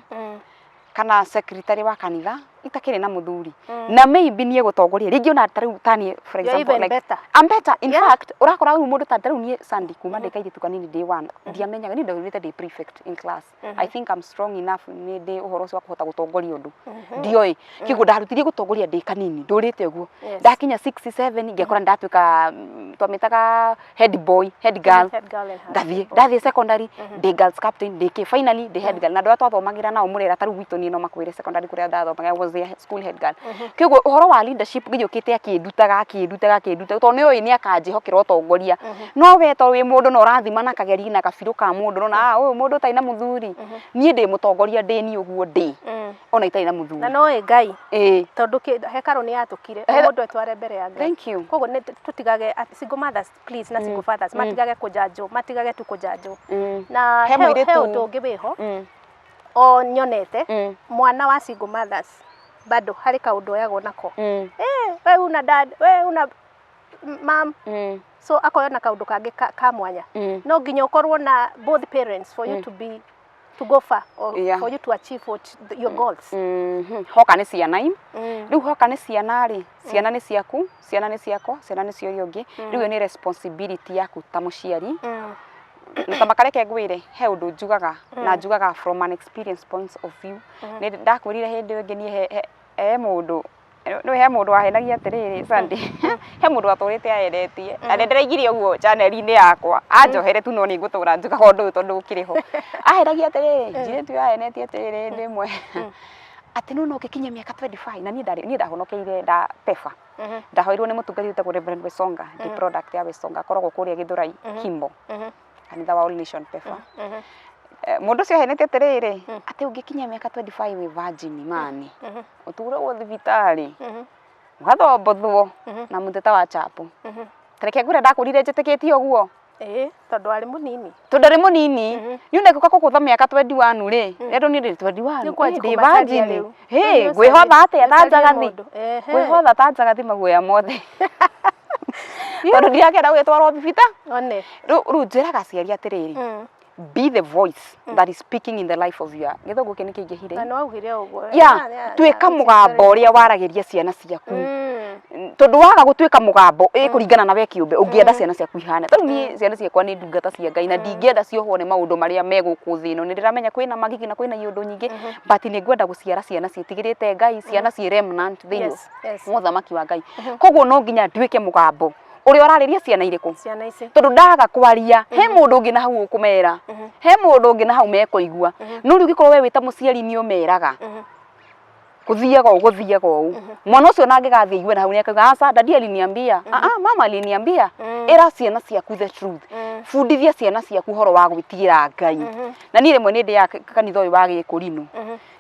kana secretary wa kanitha itakĩrĩ na mũthuri, na maybe niĩ gũtongoria rĩngĩ ona ta rĩu taniĩ, for You're example, even like better. I'm better in fact. Ũrakora rĩu mũndũ ta rĩu niĩ, Sandy, kuma ndĩ kairĩtu kanini, ndĩ one, ndiamenyaga niĩ ndaumĩte ndĩ prefect in class. I think I'm strong enough, nĩ ndĩ ũhoro ũcio wa kũhota gũtongoria ũndũ ndioĩ kĩguo ndarutirie gũtongoria ndĩ kanini, ndũrĩte ũguo. Ndakinya 6 7 ngekora ndatuĩka twamĩtaga head boy, head girl. Head girl and Ndathiĩ, ndathiĩ secondary ndĩ girls captain, ndĩ kĩ, finally ndĩ head girl, na andũ arĩa twathomagĩra nao mũrera ta rĩu gwitũ niĩ no makwĩre secondary kũrĩa ndathomaga, I was the school head girl. Kĩguo ũhoro wa leadership gĩũkĩte akĩndutaga, akĩndutaga, akĩndutaga, tondũ nĩ oĩ nĩ akanjĩhokera ũtongoria. No we to wĩ mũndũ na ũrathima na kageri na kabirũ ka mũndũ, nona ah ũyũ mũndũ ũtarĩ na mũthuri, niĩ ndĩ mũtongoria, ndĩ niĩ ũguo ndĩ ona itarĩ na mũthuri. Na no ĩ Ngai, Ĩĩ. tondũ hekarũ nĩ yatũkire, o mũndũ etware mbere ya Ngai. Thank you. Koguo nĩ tũtigage single mothers please na single fathers matigage kũjanjwo, matigage tu kũjanjwo. Na He he mũirĩtu- ũndũ ũngĩ wĩho o nyonete, mwana wa single mothers bado harĩ kaũndũ oyagwo nako. Eh, we una dad, we una mam, so akoya na kaũndũ kangĩ ka mwanya. No nginya ũkorwo na both parents for you to be to go far or for you to achieve what your goals. Hoka nĩ ciana i rĩu, hoka nĩ ciana rĩ, ciana nĩ ciaku, ciana nĩ ciakwa, ciana nĩ cia ũrĩa ũngĩ. Rĩu ĩyo nĩ responsibility yaku ta mũciari. Na ta makareke ngwĩre, he ũndũ njugaga, na njugaga from an experience point of view. Nĩ ndakwĩrire hĩndĩ ĩyo ĩngĩ niĩ he mũndũ nĩ he mũndũ wahenagia atĩrĩrĩ, Sandy, he mũndũ watũrĩte aeretie, na nĩ ndĩraigire ũguo channel-inĩ yakwa, anjohere tu, no nĩ ngũtũra njugaga ũndũ ũyũ tondũ ũkĩrĩ ho. Ahenagia atĩrĩrĩ, njirĩtu ũyũ ahenetie atĩrĩrĩ hĩndĩ ĩmwe atĩ no ũngĩkinyia mĩaka 25, na niĩ ndarĩ niĩ ndahonokeire nda pefa, ndahoirwo nĩ mũtungati wĩtagwo Reverend Wesonga, ndĩ product ya Wesonga, akoragwo kũrĩa Gĩthũrai Kimbo, kanitha wa All Nation Pefa. Mũndũ ũcio ahenete atĩrĩrĩ atĩ ũngĩkinyia mĩaka 25 wĩ virgin mani, ũturagwo thibitarĩ, ũgathombothwo na mũtĩ ta wa chapo. Tareke ngwĩre, ndakũrire njĩtĩkĩtie ũguo. Ĩĩ, tondũ arĩ mũnini. Tondũ arĩ mũnini, nĩ ũnegũka kũgũtha mĩaka 21 rĩ, rero niĩ ndĩ 21. Nĩ ũkwanjia Ndĩ kũmacaria virgin. rĩu. Hĩ, Rĩu nĩ ngwĩhotha atĩa ta ũcarie njagathi? mũndũ. Ehe. Ngwĩhotha ta njagathi maguoya mothe, tondũ ndirakenda gũgĩtwarwo thibita. One. Rĩu njĩraga aciari atĩrĩrĩ, be the voice that is speaking in the life of your, gĩthũngũ kĩ nĩ kĩingĩhire. Na no augire ũguo. Ya, tuĩka which is mũgambo very ũrĩa waragĩria ciana ciaku, tondũ waga gũtuĩka mũgambo ĩkũringana na we kĩũmbe ũngĩenda ciana ciaku ihane. Tarĩu niĩ ciana ciakwa nĩ ndungata cia Ngai, na ndingĩenda ciohwo nĩ maũndũ marĩa me gũkũ thĩ ĩno. Nĩ ndĩramenya kwĩna magigi na kwĩna iũndũ nyingĩ, but nĩ ngwenda gũciara ciana ciĩtigĩrĩte Ngai, ciana ciĩ remnant thĩinĩ wa ũthamaki wa Ngai. Koguo no nginya nduĩke mũgambo ũrĩa ũrarĩria ciana irĩkũ. Ciana ici. Tondũ ndaga kwaria, he mũndũ ũngĩ na hau ũkũmera, he mũndũ ũngĩ na hau mekũigua. No rĩu ũngĩkorwo we wĩ ta mũciari nĩ ũmeraga gũthiaga ũũ, gũthiaga ũũ, mwana ũcio ona angĩgathiĩ aigue na hau nĩ akauga, "Aca, daddy aliniambia, ah ah, mama aliniambia." Ĩra ciana ciaku the truth, bundithia ciana ciaku ũhoro wa gwĩtigĩra Ngai. Na niĩ rĩmwe nĩ ndĩaga kanitha ũyũ wa Gĩkũrinũ.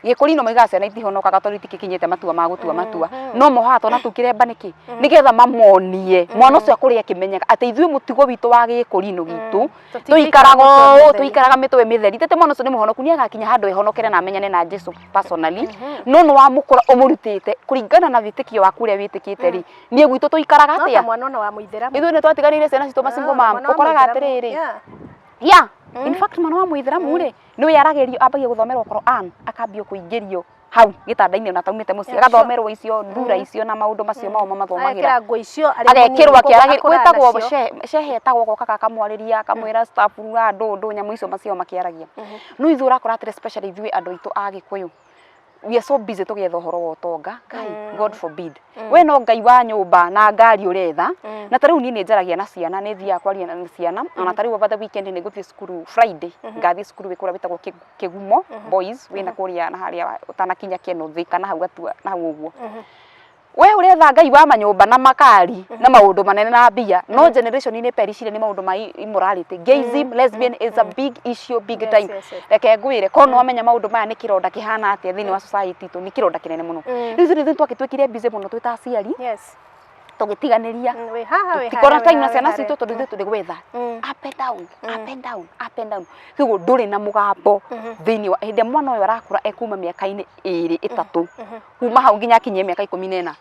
Gĩkũrinũ moigaga ciana itihonokaga tondũ itigĩkinyĩte matua ma gũtua matua, no mohaga twana tũu kĩremba nĩkĩ? Nĩgetha mamonie mwana ũcio akũrĩ akĩmenyaga atĩ ithuĩ mũtugo witũ wa Gĩkũrinũ gitũ Tũtingĩikara tũikaraga mĩtwe ũũ, mĩtheri. Tũikaraga mĩtwe mĩtheri tete. Mwana ũcio nĩ mũhonoku, nĩ agakinya handũ ehonokere na amenyane na Jesu personally, no nĩ wamũkũra ũmũrutĩte kũringana na wĩtĩkio waku ũrĩa wĩtĩkĩte rĩ. Niĩ gwitũ tũikaraga No ta atĩa? mwana ona wa mũithĩramu. Ithuĩ nĩ twatiganĩire ciana citũ masingle mom. Mwana wa Ũkoraga mũithĩramu, atĩrĩrĩ, yeah, in fact mwana wa mũithĩramu rĩ, nĩ yaragĩrio, ambagia gũthomerwo Quran, akambio kũingĩrio hau gĩtanda-inĩ ona taumĩte mũciĩ, agathomerwo icio ndura icio na maũndũ macio mao mamathomagĩra. Agekĩra nguo icio arĩ mũnini, Agekĩrwo koguo akĩaragĩria akũraga gwĩtagwo nacio. shehe etagwo, agoka akamwarĩria, akamwĩra stafurura ndũ ndũ nyamũ icio macio makĩaragia. No ithuĩ ũrakora atĩrĩ, especially ithuĩ andũ aitũ a Gĩkũyũ, we are so busy tũgĩetha ũhoro wa ũtonga. Ngai, God forbid, we no Ngai wa nyũmba na ngari ũretha. Na ta rĩu niĩ nĩ njaragia na ciana, nĩ thiaga kwaria na ciana. Ona ta rĩu over the weekend nĩ ngũthiĩ cukuru, Friday ngathiĩ cukuru wĩ kũrĩa wĩtagwo Kĩgumo Boys, wĩna kũrĩa na harĩa ũtanakinya Kenothi kana hau Gatua na hau ũguo. We ũretha Ngai wa manyũmba na makari na maũndũ manene na mbia, no generation inĩ perishire nĩ maũndũ ma immorality. Gayism, lesbian is a big issue, big time. Reke ngwĩre, korwo nĩ wamenya maũndũ maya nĩ kĩronda kĩhana atĩa thĩinĩ wa society itũ, nĩ kĩronda kĩnene mũno. Rĩu ithuĩ nĩ twagĩtuĩkire busy mũno twĩ ta aciari, tũgĩtiganĩria, Wĩ haha, wĩ tũtikorwo harĩa, time wĩ na haha, ciana wĩ citũ harĩa. tondũ ithuĩ tũrĩ gwetha up and down, up and down, up and down. Koguo ndũrĩ na mũgambo thĩinĩ wa hĩndĩ ĩrĩa mwana ũyũ arakũra ekuma mĩaka-inĩ 2, 3, kuma hau nginya akinyie mĩaka 14,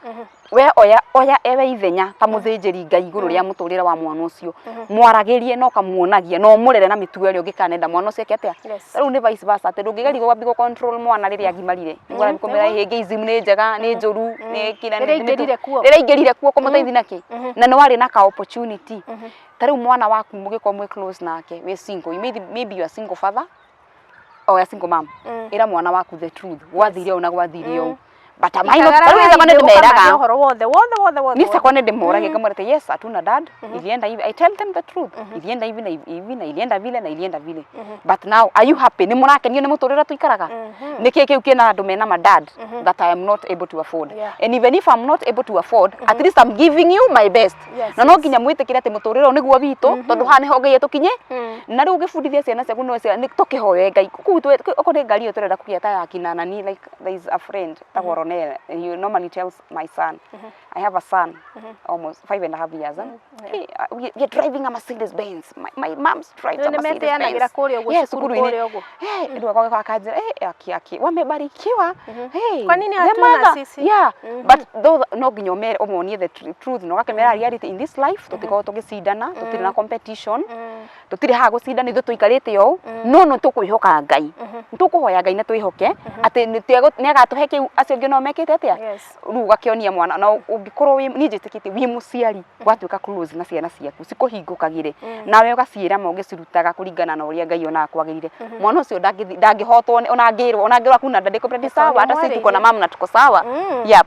we oya oya ewe ithenya ta mũthĩnjĩri Ngai igũrũ rĩa mũtũrĩre wa mwana ũcio, mwaragĩrie na ũkamuonagia na ũmũrere na mĩtugo ĩrĩa ũngĩkanenda mwana ũcio eke atĩa. Rĩu nĩ vice versa, atĩ ndũngĩgeria kwambia gũ control mwana rĩrĩa agimarire, nĩguo ũrambia kũmwĩra ĩ gayism nĩ njega, nĩ njũru, nĩ kĩrĩa, Rĩrĩa aingĩrire kuo. Rĩrĩa aingĩrire kuo kũmũteithia nakĩ, na nĩ warĩ na ka opportunity. Ta rĩu mwana waku mũgĩkorwo mwĩ close nake, wĩ single, you maybe you are single father or a single mom, ĩra mwana waku the truth, gwathire ũũ na gwathire ũũ. But am I not, ta rĩu niĩ nĩ ndĩmeraga ũhoro wothe wothe wothe wothe. Niĩ sakwa nĩ ndĩmoragia ngamwĩra atĩ yes, hatuna dad, ilienda hivi. I tell them the truth, ilienda hivi na hivi na ilienda vile na ilienda vile, but now are you happy? Nĩ mũrakenio nĩ mũtũrĩre tũikaraga? Nĩ kĩĩ kĩu kĩna andũ mena ma dad that I am not able to afford? And even if I'm not able to afford, at least I'm giving you my best. Na no nginya mwĩtĩkĩre atĩ mũtũrĩre ũyũ nĩguo witũ, tondũ haha nĩho Ngai atũkinye. Na rĩu ũgĩbundithia ciana ciaku, no nĩ tũkĩhoe Ngai kũu okorwo nĩ ngari ĩyo tũrenda kũgĩa ta ya kina nani. Like there is a friend tagwo Ronel, he normally tells my son, I have a son almost 5.5 years, eh? Hey, we are driving a Mercedes Benz. My mom's drives a Nĩ Mercedes meteanagĩra Benz. kũrĩa ũguo Yes, cukuru cukuru-inĩ. kũrĩa ũguo. Hey, rĩu agoka akanjĩra, "Hey, aki aki wamebarikiwa. Hey, Kwa nini the hatuna mother." sisi? Yeah, but though no nginya ũmere, ũmonie the truth na ũgakĩmera reality in this life. Tũtikoragwo tũgĩcindana, tũtirĩ na competition, tũtirĩ haha gũcindana, ithuĩ tũikarĩte ũũ, no nĩ tũkwĩhoka Ngai, nĩ tũkũhoya Ngai na twĩhoke atĩ nĩ agatũhe kĩu acio angĩ nao mekĩte atĩa. Rĩu ũgakĩonia mwana, na ũngĩkorwo wĩ, niĩ njĩtĩkĩtie wĩ mũciari watuĩka close na ciana ciaku, cikũhingũkagĩre nawe ũgaciĩra ma ũgĩcirutaga kũringana na ũrĩa Ngai onaga kwagĩrĩire, mwana ũcio ndangĩhotwo ona angĩrwo, ona angĩrwo hakuna dad, ndĩkũmwĩra sawa, hata sisi tuko na mama na tuko sawa. Yep.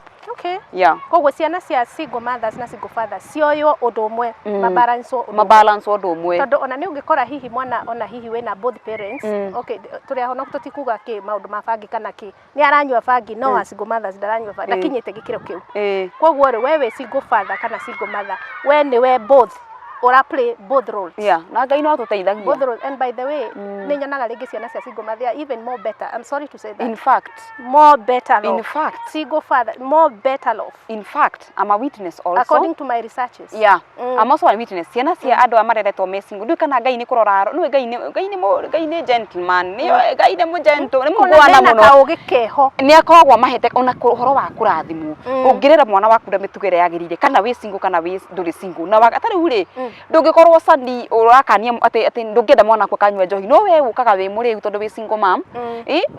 Koguo ciana cia single mothers na single fathers cioywo ũndũ ũmwe, mabalance ũndũ ũmwe. Mabalance ũndũ ũmwe. Tondũ ona nĩ ũngĩkora hihi mwana ona hihi wĩna both parents, okay, tũrĩ ahonoku, tũtikuga kĩ maũndũ ma bangi kana kĩ, nĩ aranyua bangi, no wa single mothers ndaranyua bangi, ndakinyĩte gĩkĩro kĩu. Koguo rĩ, we wĩ single father kana single mother, we nĩwe both ũra play both roles. Yeah, na Ngai no atũteithagia. Both roles. And by the way, nĩ nyonaga rĩngĩ ciana cia single mother, they are even more better, I'm sorry to say that, In fact, more better in off. fact, Single father more better off. In fact, I'm a witness also. According to my researches. Yeah, I'm also a witness. Ciana cia andũ aya mareretwo me single, ndiũĩ kana Ngai nĩ kũrora, nĩũĩ Ngai nĩ gentleman, nĩ Ngai nĩ mũgentle, nĩ Ona mũngwana mena mũno. Kaũgĩ keho. Nĩ akoragwo mahete ona ũhoro wa kũrathimwo. Ũngĩrera mwana waku na mĩtugo ĩrĩa yagĩrĩire, kana wĩ single kana wĩ ndũrĩ single, na ta rĩu rĩ, ndũngĩkorwo sani ũrakania atĩ ndũngĩenda mwana waku akanyua njohi, no we ũkaga wĩ mũrĩu tondũ wĩ single mom,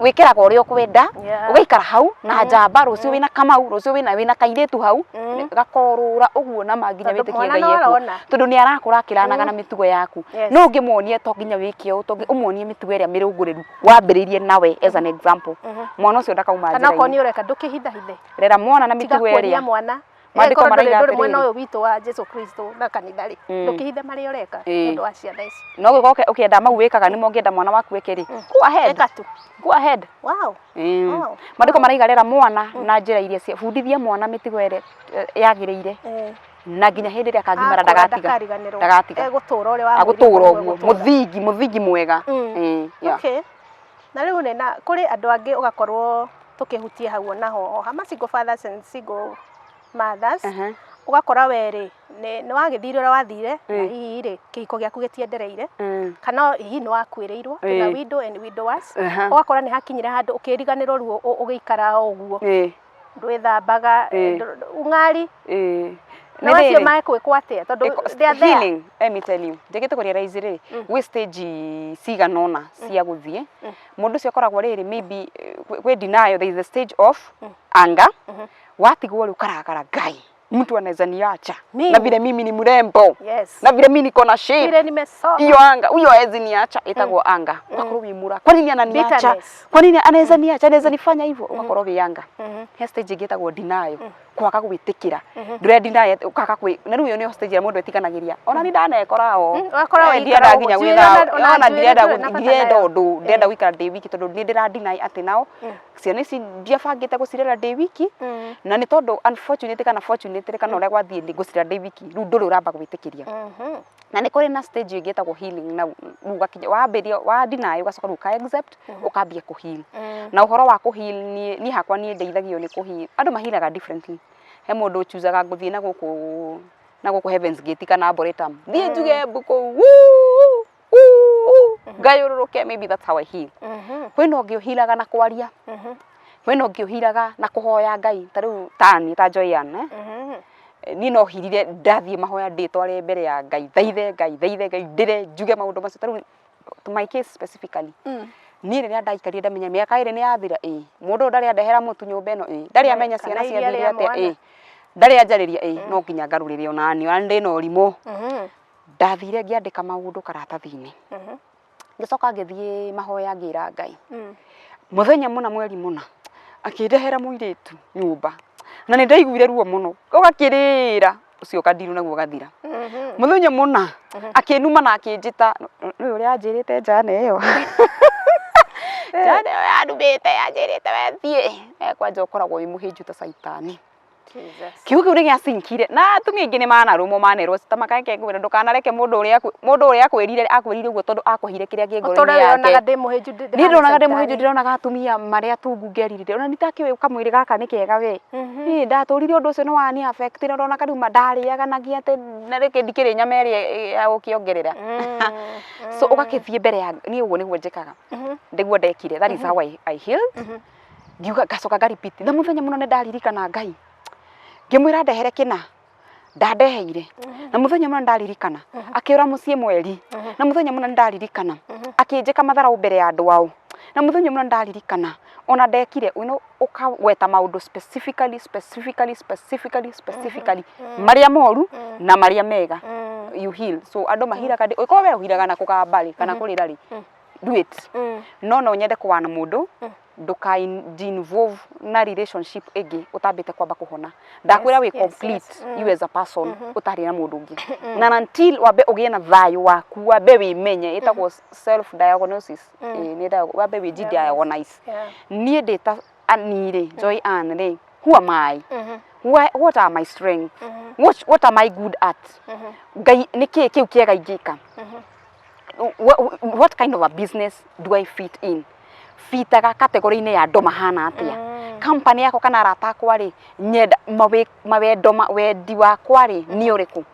wĩkĩraga ũrĩa ũkwenda, ũgaikara hau na njamba, rũciũ wĩna Kamau, rũciũ wĩna kairĩtu hau gakorũra ũguo na ma nginya Tondũ wĩtĩkie mwana Ngai no ekuo, arona. Tondũ nĩ arakũra akĩranaga na mĩtugo yaku. No ũngĩmuonia to nginya wĩke ũũ, to ũmuonie mĩtugo ĩrĩa mĩrũngũrĩru wambĩrĩirie nawe as an example, mwana ũcio ndakauma Kana okorwo njĩra-inĩ. nĩ ũreka, ndũkĩhithahithe. Rera mwana na Tiga mĩtugo kuonia ĩrĩa mwana. Maandĩko Ĩkorwo ndũrĩ maraiga ndũrĩ mwena atĩrĩrĩ. ũyũ witũ wa Jesu Kristo na kanitha rĩ, ndũkĩhithe marĩa ũreka nĩ ũndũ wa ciana ici. No gũkorwo ũkĩenda mau wĩkaga nĩmo ũngĩenda mwana waku eke rĩ, go ahead. Ĩka tu. Go ahead. Maandĩko maraiga rera mwana na njĩra iria cia, bundithia mwana mĩtugo ĩrĩa yagĩrĩire, na nginya hĩndĩ ĩrĩa akagimara Akũra ndagatiga. ndakariganĩrwo. Ndagatiga. Egũtũra ũrĩa wamwĩrire. Agũtũra Ũguo ũguo egũtũra. Mũthingi mwega. Yeah. Okay. Na rĩu rĩ, na kũrĩ andũ angĩ ũgakorwo tũkĩhutia hau onaho o hama single fathers and single mothers, ũgakora we rĩ, nĩ wagĩthire ũrĩa wathire, na hihi rĩ, kĩhiko gĩaku gĩtiendereire, kana hihi nĩ wakuĩrĩirwo, kwĩna widow and widowers, ũgakora nĩ hakinyire handũ ũkĩriganĩrwo, rĩu ũgĩikara o ũguo, ndwĩthambaga, ung'ari. Na Nĩ acio rĩrĩ, mekwĩkwo atĩa, tondũ they are there? Healing, let me tell you, njĩkĩte kũ realize rĩ, gwĩ stage cigana ũna cia gũthiĩ mũndũ ũcio akoragwo rĩrĩ, maybe kwĩ denial, there is a stage of anger, watigwo rĩu karakara Ngai. Mtu anaweza niacha Mimi. na vile mimi ni mrembo na vile mimi niko na shape Vile nimesoma. Hiyo anga, huyo hawezi niacha, ĩtagwo anga. Ugakorwo wĩ mũra, kwa nini ananiacha? Bitterness. Kwa nini anaweza niacha, anaweza nifanya hivyo? Ugakorwo wĩ anga. He stage ĩngĩ ĩtagwo denial, kwaga gwĩtĩkĩra. Ndũre deny, ũkaga kwĩ na rĩu ĩyo nĩyo stage ĩrĩa mũndũ etiganagĩria. Ona ni ndanekora o. Ũgakora Eh, waikara ndienda ũguo, nginya njuĩrĩ gwĩtha ona ona njuĩrĩ ndirenda ndũrĩ na bata ndirenda nayo. ũndũ, ndĩrenda gũikara ndĩ wiki tondũ nĩ ndĩra deny atĩ nao ciana ici ndiabangĩte gũcirera ndĩ wiki. Na nĩ tondũ unfortunately kana fortunately kana ũrĩa gwathiĩ nĩ ngũcirera ndĩ wiki, rĩu ndũrĩ ũramba gwĩtĩkĩria. Na nĩ kũrĩ na stage ĩngĩ ĩtagwo healing, na rĩu ũgakinya wambĩrĩria wa deny, ũgacoka rĩu ũka accept, ũkambia kũ heal. Na ũhoro wa kũ heal, niĩ hakwa niĩ ndeithagio nĩ kũ heal. Andũ mahealaga differently. He mũndũ ũchuzaga gũthiĩ na gũkũ Heavens Gate kana Arboretum, thiĩ njuge mbu kũu, wuu, wuu, ngayũrũrũke, maybe that's how I heal. Kwĩna ũngĩ ũhealaga na kwaria. Kwĩna ũngĩ ũhealaga na kũhoya Ngai, ta rĩu tani ta Joy Ann, eh? Niĩ no healire ndathiĩ mahoya, ndĩtware mbere ya Ngai, thaithe Ngai, thaithe Ngai, ndĩre, njuge maũndũ macio. Ta rĩu to my case specifically, niĩ rĩrĩa ndaikarire ndamenya mĩaka 2 nĩ yathira, ĩ mũndũ ũyũ ndarĩ andehera mũtu nyũmba ĩno, ĩ ndarĩ amenya Kana ciana iria ciathire rĩa atĩa, mwana. ĩ ndarĩ anjarĩria, ĩ no nginya ngarũrĩre onani, ona ndĩ na ũrimũ. Ndathire ngĩandĩka maũndũ karatathi-inĩ, ngĩcoka ngĩthiĩ mahoya, ngĩra Ngai mũthenya mũna, mweri mũna, akĩndehera mũirĩtu nyũmba, na nĩ ndaiguire ruo mũno, ũgakĩrĩra ũcio ũkandirũ naguo ũgathira. Mũthenya mũna akĩnuma na akĩnjĩta nĩ ũrĩa anjĩrĩte njane ĩyo, njane ĩyo yanumĩte, yanjĩrĩte we thiĩ we kwanja ũkoragwo wĩ mũhĩnju ta caitani. Jesus. Kiugo kĩu nĩ gĩacinkire, na atumia aingĩ nĩ manarũmwo, manerwo ta makareke. Ngwĩra ndũkanareke mũndũ ũrĩa akwĩrire ũguo tondũ akũheire kĩrĩa kĩ Ũtũre ngoro-inĩ yake. wĩonaga ndĩ mũhĩnju Niĩ ndĩronaga ndĩ mũhĩnju, ndĩronaga atumia marĩa atungu ngeririre ona nditakĩũĩ kamwĩrĩ gaka nĩ kega we. Niĩ ndatũrire ũndũ ũcio nĩ wani affect na ndona karĩu ndarĩaga na nginya atĩ na rĩngĩ ndikĩrĩ nyama ĩrĩa ya gũkĩongerera. So ũgakĩthiĩ mbere ya niĩ, ũguo nĩguo njĩkaga, nĩguo ndekire. That is how I healed. Ngiuga ngacoka nga repeat na mũthenya mũno nĩ ndaririkana Ngai, ngĩmwĩra ndehere kĩna, ndandeheire. Na mũthenya mũno ndaririkana akĩũra mũciĩ mweri. Na mũthenya mũno ndaririkana akĩnjĩka matharau mbere ya andũ ao. Na mũthenya mũno ndaririkana ona ndekire ũkagweta maũndũ specifically, specifically, specifically, specifically, marĩa moru na marĩa mega. You heal. So andũ mahealaga, ũkorwo we ũhealaga na kũgamba rĩ kana kũrĩra rĩ, do it. No nyende kũwana mũndũ ndũka involve na relationship ĩngĩ ũtambĩte kwamba kũhona. Ndakwĩra wĩ complete you as a person ũtarĩ na mũndũ ũngĩ, na until wambe ũgĩe na thayũ waku, wambe wĩmenye, ĩtagwo self diagnosis. Ĩĩ, nĩ wambe wĩji diagnose. Niĩ ndĩ ta ani rĩ, Joy Ann rĩ, who am I? What are my strengths? What am I good at? Ngai nĩ kĩĩ kĩu kĩega ingĩka? What kind of a business do I fit in? Fitaga category-inĩ ya andũ mahana atĩa? Company yakwa kana arata akwa rĩ, nyenda mawendo wendi wakwa rĩ nĩ ũrĩkũ?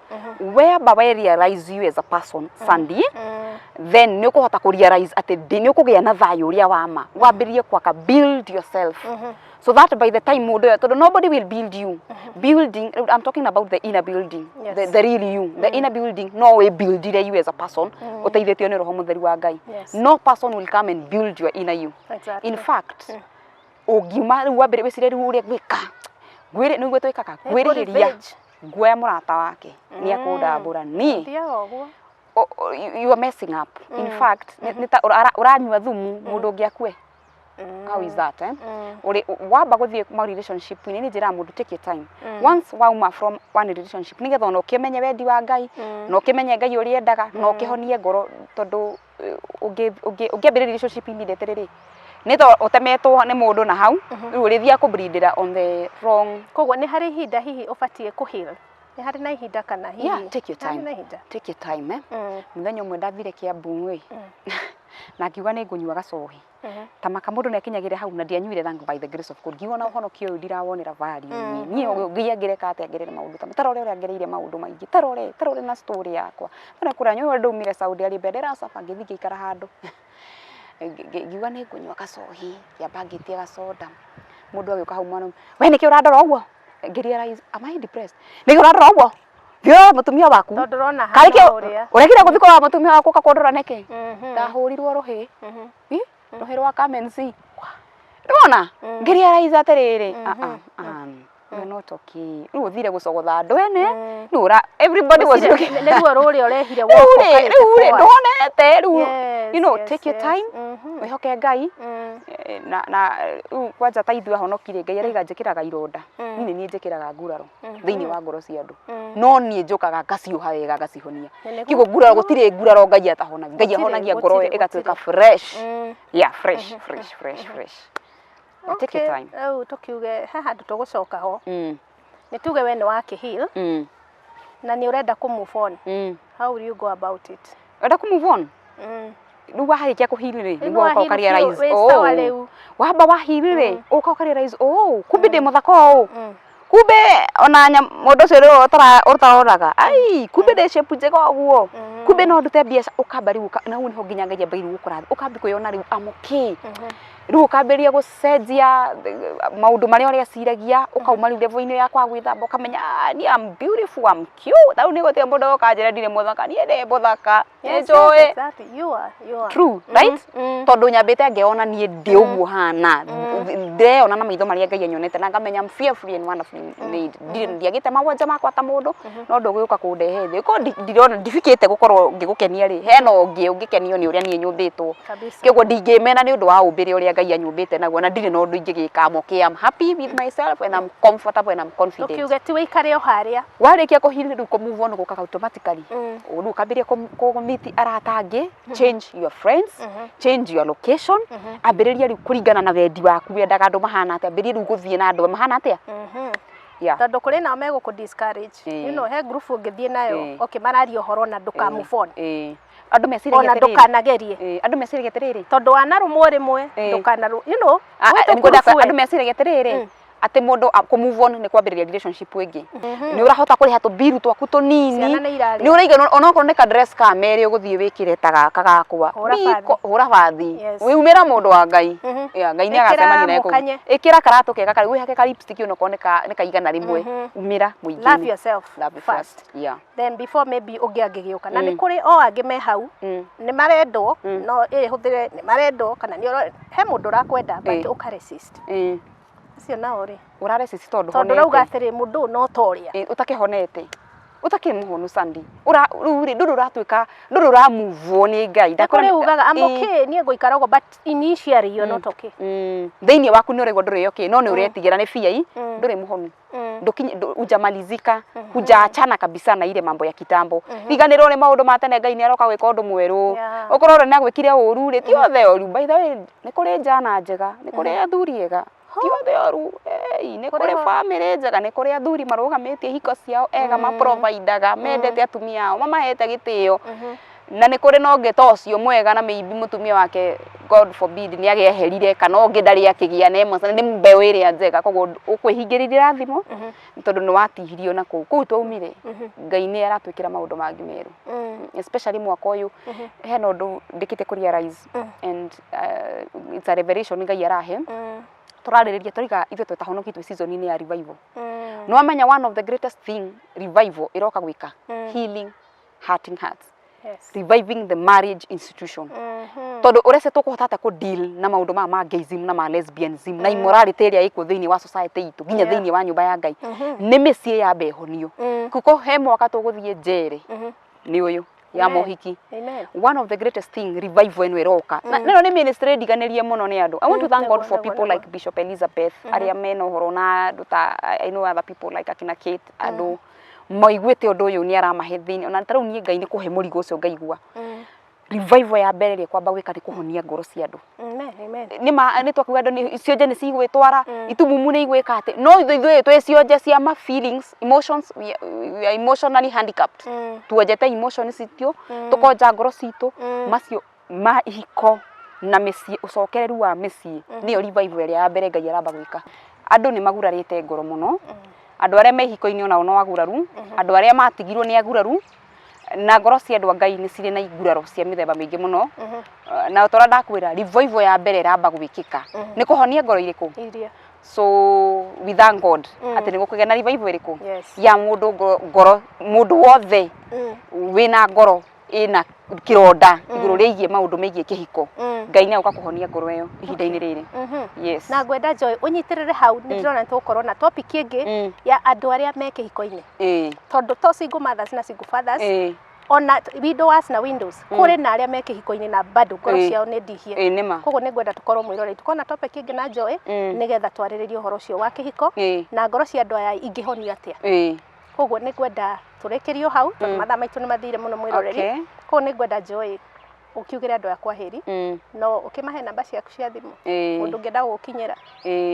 Wherever we realize you as a person, Sandy, then nĩ ũkũhota kũ realize atĩ nĩ ũkũgĩa na thayũ ũrĩa wa ma, wambĩrĩrie gwaka, build yourself, so that by the time mũndũ ũyũ, tondũ nobody will build you. Building, I'm talking about the inner building, the real you, the inner building. No wĩ buildire you as a person ũteithĩtio nĩ Roho Mũtheru wa Ngai. No person will come and build your inner you. In fact, ũngiuma rĩu wambĩrĩrie wĩcirie rĩu ũrĩa ngwĩka, ngwĩrĩ nĩguo twĩkaga ngwĩrĩhĩria, revenge. Nguoya mũrata wake nĩ akũndambũra niĩ. Thiaga ũguo. You are messing up. In fact, nĩ ta ũranyua thumu mũndũ ũngĩ akue. How is that, eh? Uri wamba gũthiĩ ma relationship inĩ, nĩ njĩraga mũndũ take your time. Once wauma from one relationship, nĩgetha ona ũkĩmenye wendi wa Ngai na ũkĩmenye Ngai ũrĩa endaga na ũkĩhonie ngoro, tondũ ũngĩambĩrĩria relationship immediately rĩ, nĩ ta ũtemetwo nĩ mũndũ na hau rĩu ũrĩthiaga kũbleedĩra on the wrong. Koguo nĩ harĩ ihinda hihi ũbatiĩ kũ heal? Nĩ harĩ na ihinda kana hihi? Yeah, take your Nĩ harĩ time. na ihinda. Take your time, eh. Mũthenya ũmwe ndathire Kiambu ĩ, na ngiuga nĩ ngũnyua gacohi ta maka, mũndũ nĩ akinyagĩra hau, na ndianyuire, thank by the grace of God. Ngiuga na ũhonokio ũyũ ndirawonera value. Niĩ nginya ngĩreka atĩa ngerere maũndũ ta tarore ũrĩa ngereire maũndũ maingĩ, tarore na story yakwa tarore kũrĩa nyũĩ ndaumire Saudi Arabia, ndĩracaba ngĩthiĩ ngĩikara handũ. Ngiuga nĩ ngũnyua gacohi, ngĩamba ngĩtia gacoda. Mũndũ agĩũka hau mwana, "We nĩkĩ ũrandora ũguo?" Ngĩ realize, am I depressed? "Nĩkĩ ũrandora ũguo? Thiĩ ũrore mũtumia waku." Tondũ ũrona Karĩ hana kĩ ũrĩa. ũrekire gũthiĩ kũrora mũtumia waku ũka kũndora nĩkĩ? Ndahũrirwo rũhĩ. Ĩ, rũhĩ rwa come and see. Nĩwona? Ngĩ realize atĩrĩrĩ, ah, ah, ah. You're not okay. Rĩu ũthire gũcogotha andũ ene. Rĩu ũra everybody was Wĩcirie, looking. nĩ ruo rũrĩa ũrehire Rĩu woka rĩ, ũkarĩte rĩu rĩ, forward. ndũhonete rĩu. Yes, You know, yes, take your yes. time. Wĩhoke Ngai. Na rĩu kwanja ta ithuĩ ahonoki rĩ, Ngai araiga njĩkĩraga ironda. Niĩ nĩ niĩ njĩkĩraga nguraro thĩinĩ wa ngoro cia andũ. No niĩ njũkaga ngaciũha wega ngacihonia. Na nĩguo- Kĩguo nguraro gũtirĩ nguraro Ngai atahonagia. Ngai Gũtirĩ, ahonagia ngoro gũtirĩ, ĩgatuĩka gũtirĩ. fresh. Yeah, fresh, fresh, fresh, fresh. Yeah, take your Okay, time. Rĩu tũkiuge he handũ tũgũcoka ho. Nĩ tuge we nĩ wakĩ-heal na nĩ ũrenda kũ move on. How will you go about it? Wenda kũ move on? Rĩu warĩkia kũ heal rĩ, Rĩu nĩguo ũka wa-heal ũka biũ, realize, wĩ sawa rĩu. Wamba wa heal rĩ, ũka ũka realize, oh, kumbe ndĩ mũthaka ũũ. Kumbe ona mũndũ ũcio rĩu ũtaroraga, ai, kumbe ndĩ shape njega ũguo. Kumbe no ndute biacara, ũkamba rĩu na hau nĩho nginya Ngai ambagĩrĩria gũkũrathima. Ũkambia kwĩyona rĩu I'm okay. Rĩu ũkambĩrĩria gũcenjia maũndũ marĩa ũreciragia, ũkauma rĩu level-inĩ ya kwaga gwĩthamba, ũkamenya, ah, niĩ I'm beautiful, I'm cute. Rĩu nĩ gũtirĩ mũndũ ũkanjĩra ndirĩ mũthaka, niĩ ndĩ mũthaka, nĩ Yes, njũĩ. yes, exactly. You are, you are. True, right? Tondũ nyambĩte ngeyona niĩ ndĩ ũguo hana, ndeyona na maitho marĩa Ngai anyonete na ngamenya I'm fearfully and wonderfully made. Ndirĩ ndiagĩte mawonje makwa ta mũndũ, no ndũgũka kũndehe thĩ. Korwo ndirona ndifikĩte gũkorwo ngĩgũkenia rĩ, hena ũngĩ ũngĩkenio nĩ ũrĩa niĩ nyũmbĩtwo. Kabisa. Kĩguo ndingĩmena nĩ ũndũ wa ũmbĩre ũrĩa Ngai anyũmbĩte naguo na ndirĩ na ũndũ ingĩgĩka. I'm okay, I'm happy with myself and I'm comfortable and I'm confident. Tũkiuge ti wĩikare o harĩa. Warĩkia kũ heal rĩu kũ move on gũkaga automatically. Rĩu ũkambĩrĩria kũ meet arata angĩ, change your friends, change your location, ambĩrĩria rĩu kũringana na wendi waku, wendaga andũ mahana atĩa, ambĩrĩria rĩu gũthiĩ na andũ mahana atĩa. Yeah. Tondũ kũrĩ nao megũkũ discourage. You know, he group ũngĩthiĩ nayo, okay, mararia ũhoro na ndũka move on. Andũ meciragia Ona atĩrĩrĩ. ndũkanagerie. Andũ meciragia atĩrĩrĩ. Tondũ wanarũmwo rĩmwe, ndũkanarũ, you know, Ah, gwĩ ah, nĩngwenda tũkurubu we. andũ meciragia atĩrĩrĩ, atĩ mũndũ kũ move on nĩ kwambĩrĩria relationship ĩngĩ. Nĩ ũrahota kũrĩha tũbiru twaku tũnini. Ciana nĩ irarĩa. Nĩ ũraigana onokorwo nĩ ka dress ka merĩ ũgũthiĩ wĩkĩre ta gaka gakwa. Hũra bathi. Hũra bathi. Yes. Wĩumĩra mũndũ wa Ngai. Yeah, Ngai nĩ Ĩkĩra agacemania nawe kũu. mũkanye. Ĩkĩra karatũ kega karĩ wĩhake ka lipstick onokorwo nĩ ka 100. Umĩra mũingĩ-inĩ. Love yourself Love you first. first. Yeah. Then before maybe ũngĩ angĩgĩũka. Na nĩ kũrĩ o angĩ me hau, nĩ marendwo, no ĩhũthĩre nĩ marendwo kana nĩ he mũndũ ũrakwenda but ũka resist. Acio nao rĩ, Ũra resist tondũ tondũ ndũhonete. ũrauga atĩrĩ mũndũ ũyũ no ta ũrĩa. Ũtakĩhonete. Ũtakĩrĩ mũhonu Sandy. Ũra rĩu rĩ ndũrĩ ũratuĩka ndũrĩ ũra move on nĩ Ngai. Nĩ kũrĩ ugaga I'm okay, niĩ ngũikara ũguo but initially you're not okay. Thĩinĩ waku nĩ ũraigua ndũrĩ okay no nĩ ũretigĩra nĩ fear i ndũrĩ mũhonu. Ndũkinyi hujamalizika, hujaachana kabisa na ile mambo ya kitambo. Riganĩrwo nĩ maũndũ ma tene Ngai nĩ aroka gwĩka ũndũ mwerũ. Ũkorwo ũrĩa nĩagwĩkire ũru rĩ, ti othe oru. By the way, nĩ kũrĩ njana njega, nĩ kũrĩ athuri ega. Ti othe oru. Nĩ kũrĩ bamĩrĩ njega, nĩ kũrĩ athuri marũgamĩtie ihiko ciao ega, maprovidaga, mendete atumia ao, mamahete gĩtĩo. Na nĩ kũrĩ na ũngĩ ta ũcio mwega na maybe mũtumia wake God forbid nĩ agĩeherire kana ũngĩ ndarĩ akĩgĩa na ĩmwe nĩ mbeũ ĩrĩa njega koguo ũkwĩhingĩrĩria irathimo tondũ nĩ watihirio na kũu. Kũu twaumire Ngai nĩ aratwĩkĩra maũndũ mangĩ merũ. Especially mwaka ũyũ hena ũndũ ndĩkĩte kũ realize and it's a revelation Ngai arahe. Tũrarĩrĩria tũraiga ithuĩ twĩtahonoki twĩ season-inĩ ya revival. Nĩ wamenya one of the greatest thing revival ĩroka gwĩka? Healing hurting hearts. Yes. Reviving the marriage institution. Tondũ ũrece tũkũhota atĩa kũ deal na maũndũ maya ma gayism na ma lesbianism na immorality ĩrĩa ĩkuo thĩinĩ wa society itũ nginya thĩinĩ wa nyũmba ya Ngai. Nĩ mĩciĩ yambe ĩhonio. Kuko he mwaka tũgũthiĩ njere nĩ ũyũ ya Amen. mohiki. Amen. One of the greatest thing revival ĩno ĩroka. Na ĩno nĩ ministry ndiganĩrie mũno nĩ andũ. I want to thank God for nĩguo, people nĩguo. like Bishop Elizabeth arĩa mena ũhoro na andũ ta I know other people like akina Kate andũ maiguĩte ũndũ ũyũ nĩ aramahe thĩinĩ ona ta rĩu niĩ Ngai nĩ kũhe mũrigo ũcio ngaigua. Revival ya mbere ĩrĩa ĩkwamba gwĩka nĩ kũhonia ngoro cia andũ. Amen. Amen. Nĩ ma nĩ twakiuga andũ nĩ cionje nĩ cigwĩtwara itumumu nĩ igwĩka atĩ no ithuĩ twĩ cionje cia ma feelings emotions we are emotionally handicapped. Tuonjete emotions citũ tũkonja ngoro citũ macio ma ihiko na mĩciĩ ũcokereru wa mĩciĩ nĩyo revival ĩrĩa ya mbere Ngai aramba gwĩka. Andũ nĩ magurarĩte ngoro mũno. Andũ arĩa me ihiko-inĩ onao no aguraru. Andũ arĩa matigirwo nĩ aguraru. Na ngoro cia andũ a Ngai nĩ cirĩ na iguraro cia mĩthemba mĩingĩ mũno. Na ta ũrĩa ndakwĩra revival ya mbere ĩramba gwĩkĩka nĩ kũhonia ngoro irĩkũ? Iria. So we thank God atĩ nĩ gũkũgĩa na revival ĩrĩkũ? Yes. Ya mũndũ ngoro mũndũ wothe wĩna ngoro ĩna kĩronda igũrũ rĩgiĩ maũndũ megiĩ kĩhiko. Ngai nĩ agũka kũhonia ngoro ĩyo ihinda-inĩ rĩrĩ. Yes. Na ngwenda, Joy, ũnyitĩrĩre hau. Nĩ ndĩrona nĩ tũgũkorwo na topic ĩngĩ ya andũ arĩa me kĩhiko-inĩ, tondũ to single mothers na single fathers, ona widowers na widows, kũrĩ na arĩa me kĩhiko-inĩ na bado ngoro ciao nĩ ndihie. Nĩma. Koguo nĩ ngwenda tũkorwo, mwĩroreri, tũkorwo na topic ĩngĩ na Joy, nĩgetha twarĩrĩrie ũhoro ũcio wa kĩhiko na ngoro cia andũ aya ingĩhonio atĩa. Koguo nĩ ngwenda tũrĩkĩrio hau, tondũ mathaa maitũ nĩ mathire mũno, mwĩroreri. Koguo nĩ ngwenda, Joy, ũkiugĩre andũ aya kwahĩri, no ũkĩmahe namba ciaku cia thimũ, mũndũ ũngĩenda gũgũkinyĩra,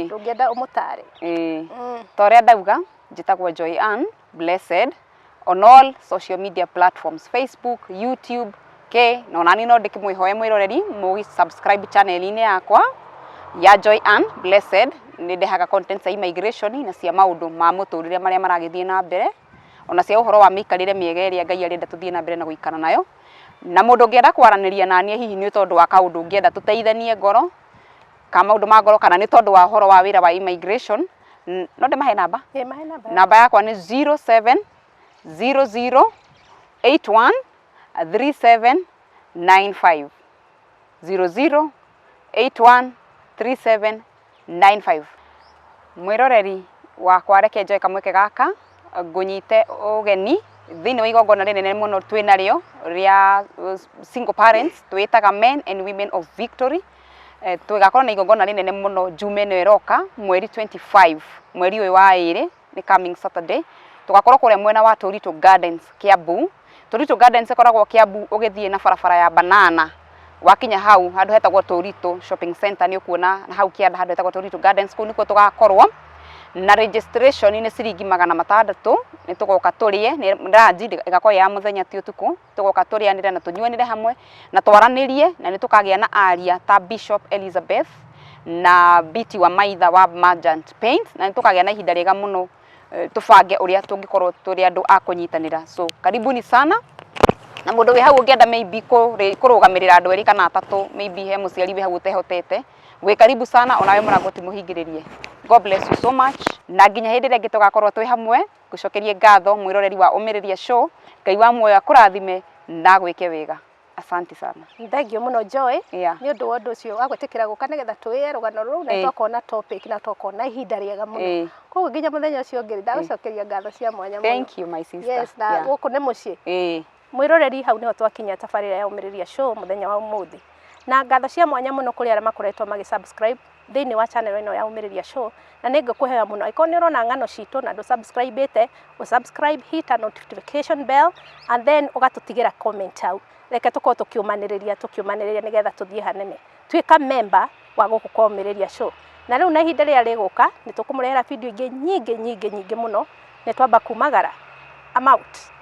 ndũngĩenda ũmũtare. Ta ũrĩa ndauga, njĩtagwo Joy Ann Blessed on all social media platforms, Facebook, YouTube, k na onani no ndĩkĩmwĩhoe, mwĩroreri, mũgĩ subscribe channel-inĩ yakwa ya Joy Ann Blessed. Nĩ ndehaga content cia immigration na cia maũndũ ma mũtũrĩre marĩa maragĩthiĩ na mbere, ona cia ũhoro wa mĩikarĩre mĩega ĩrĩa Ngai arenda tũthiĩ na mbere na gũikara nayo. Na mũndũ ũngĩenda kwaranĩria naniĩ, hihi nĩ tondũ wa kaũndũ ũngĩenda tũteithanie ngoro, ka maũndũ ma ngoro, kana nĩ tondũ wa ũhoro wa wĩra wa immigration, no ndĩmahe namba. Ĩ, mahe namba. Namba yakwa nĩ 0700 81 3795, 00 81 3795. Mwĩroreri wakwa, reke njoe kamweke gaka ngũnyite ũgeni thĩinĩ wa igongona rĩnene mũno twĩ narĩo rĩa single parents, twĩtaga Men and Women of Victory. Tũgakorwo na igongona rĩnene mũno Juma ĩno ĩroka, mweri 25, mweri ũyũ wa ĩrĩ, nĩ coming Saturday. Tũgakorwo kũrĩa mwena wa Tũritũ Gardens, Kiambu. Tũritũ Gardens ĩkoragwo Kiambu, ũgĩthiĩ na barabara ya Banana, wakinya hau handũ hetagwo Tũritũ Shopping Center, nĩ ũkuona hau kĩanda handũ hetagwo Tũritũ Gardens. Kũu nĩkuo tũgakorwo, na registration nĩ ciringi 600. Nĩ tũgoka tũrĩe, nĩ lunch, ĩgakorwo ĩ ya mũthenya, ti ũtukũ. Tũgoka tũrĩanĩre na tũnyuanĩre hamwe na twaranĩrie, na nĩ tũkagĩa na aria ta Bishop Elizabeth na Biti wa Maitha wa Merchant Paint, na nĩ tũkagĩa na ihinda rĩega mũno, tũbange ũrĩa tũngĩkorwo tũrĩ andũ a kũnyitanĩra. So karibuni sana. Na mũndũ wĩ hau ũngĩenda maybe kũrũgamĩrĩra andũ erĩ kana atatũ, maybe he mũciari wĩ hau ũtehotete, wĩ karibu sana, onawe mũrango ti mũhingĩrĩrie. God bless you so much, na nginya hĩndĩ ĩrĩa ĩngĩ tũgakorwo twĩ hamwe, ngũcokerie ngatho, mwĩroreri wa Ũmĩrĩria Show. Ngai wa muoyo akũrathime na agwĩke wega. Asante sana. Thank you mũno, Joy, nĩ ũndũ wa ũndũ ũcio wa gwĩtĩkĩra gũka nĩgetha tũĩe rũgano rũu, na twakorwo na topic na twakorwo na ihinda rĩega mũno. Koguo nginya mũthenya ũcio ũngĩ, ndagũcokeria ngatho cia mwanya mũno. Thank you, my sister. Yes, na gũkũ nĩ mũciĩ. Mwĩroreri, hau nĩho twakinya tabarĩra ya Ũmĩrĩria Show mũthenya wa ũmũthĩ, na ngatho cia mwanya mũno kũrĩ arĩa makoretwo magĩ subscribe thĩinĩ wa channel ĩno ya Ũmĩrĩria Show, na nĩ ngũkũheo mũno. Angĩkorwo nĩ ũrona ng'ano citũ na ndũ subscribe ĩte, ũ subscribe, hit a notification bell and then ũgatũtigĩra comment hau. Reke tũkorwo tũkĩũmanĩrĩria, tũkĩũmanĩrĩria, nĩgetha tũthiĩ hanene. Tuĩka member wa gũkũ kwa Ũmĩrĩria Show, na rĩu na ihinda rĩrĩa rĩgũka nĩ tũkũmũrehera video ingĩ nyingĩ nyingĩ nyingĩ mũno. Nĩ twamba kumagara. I'm out.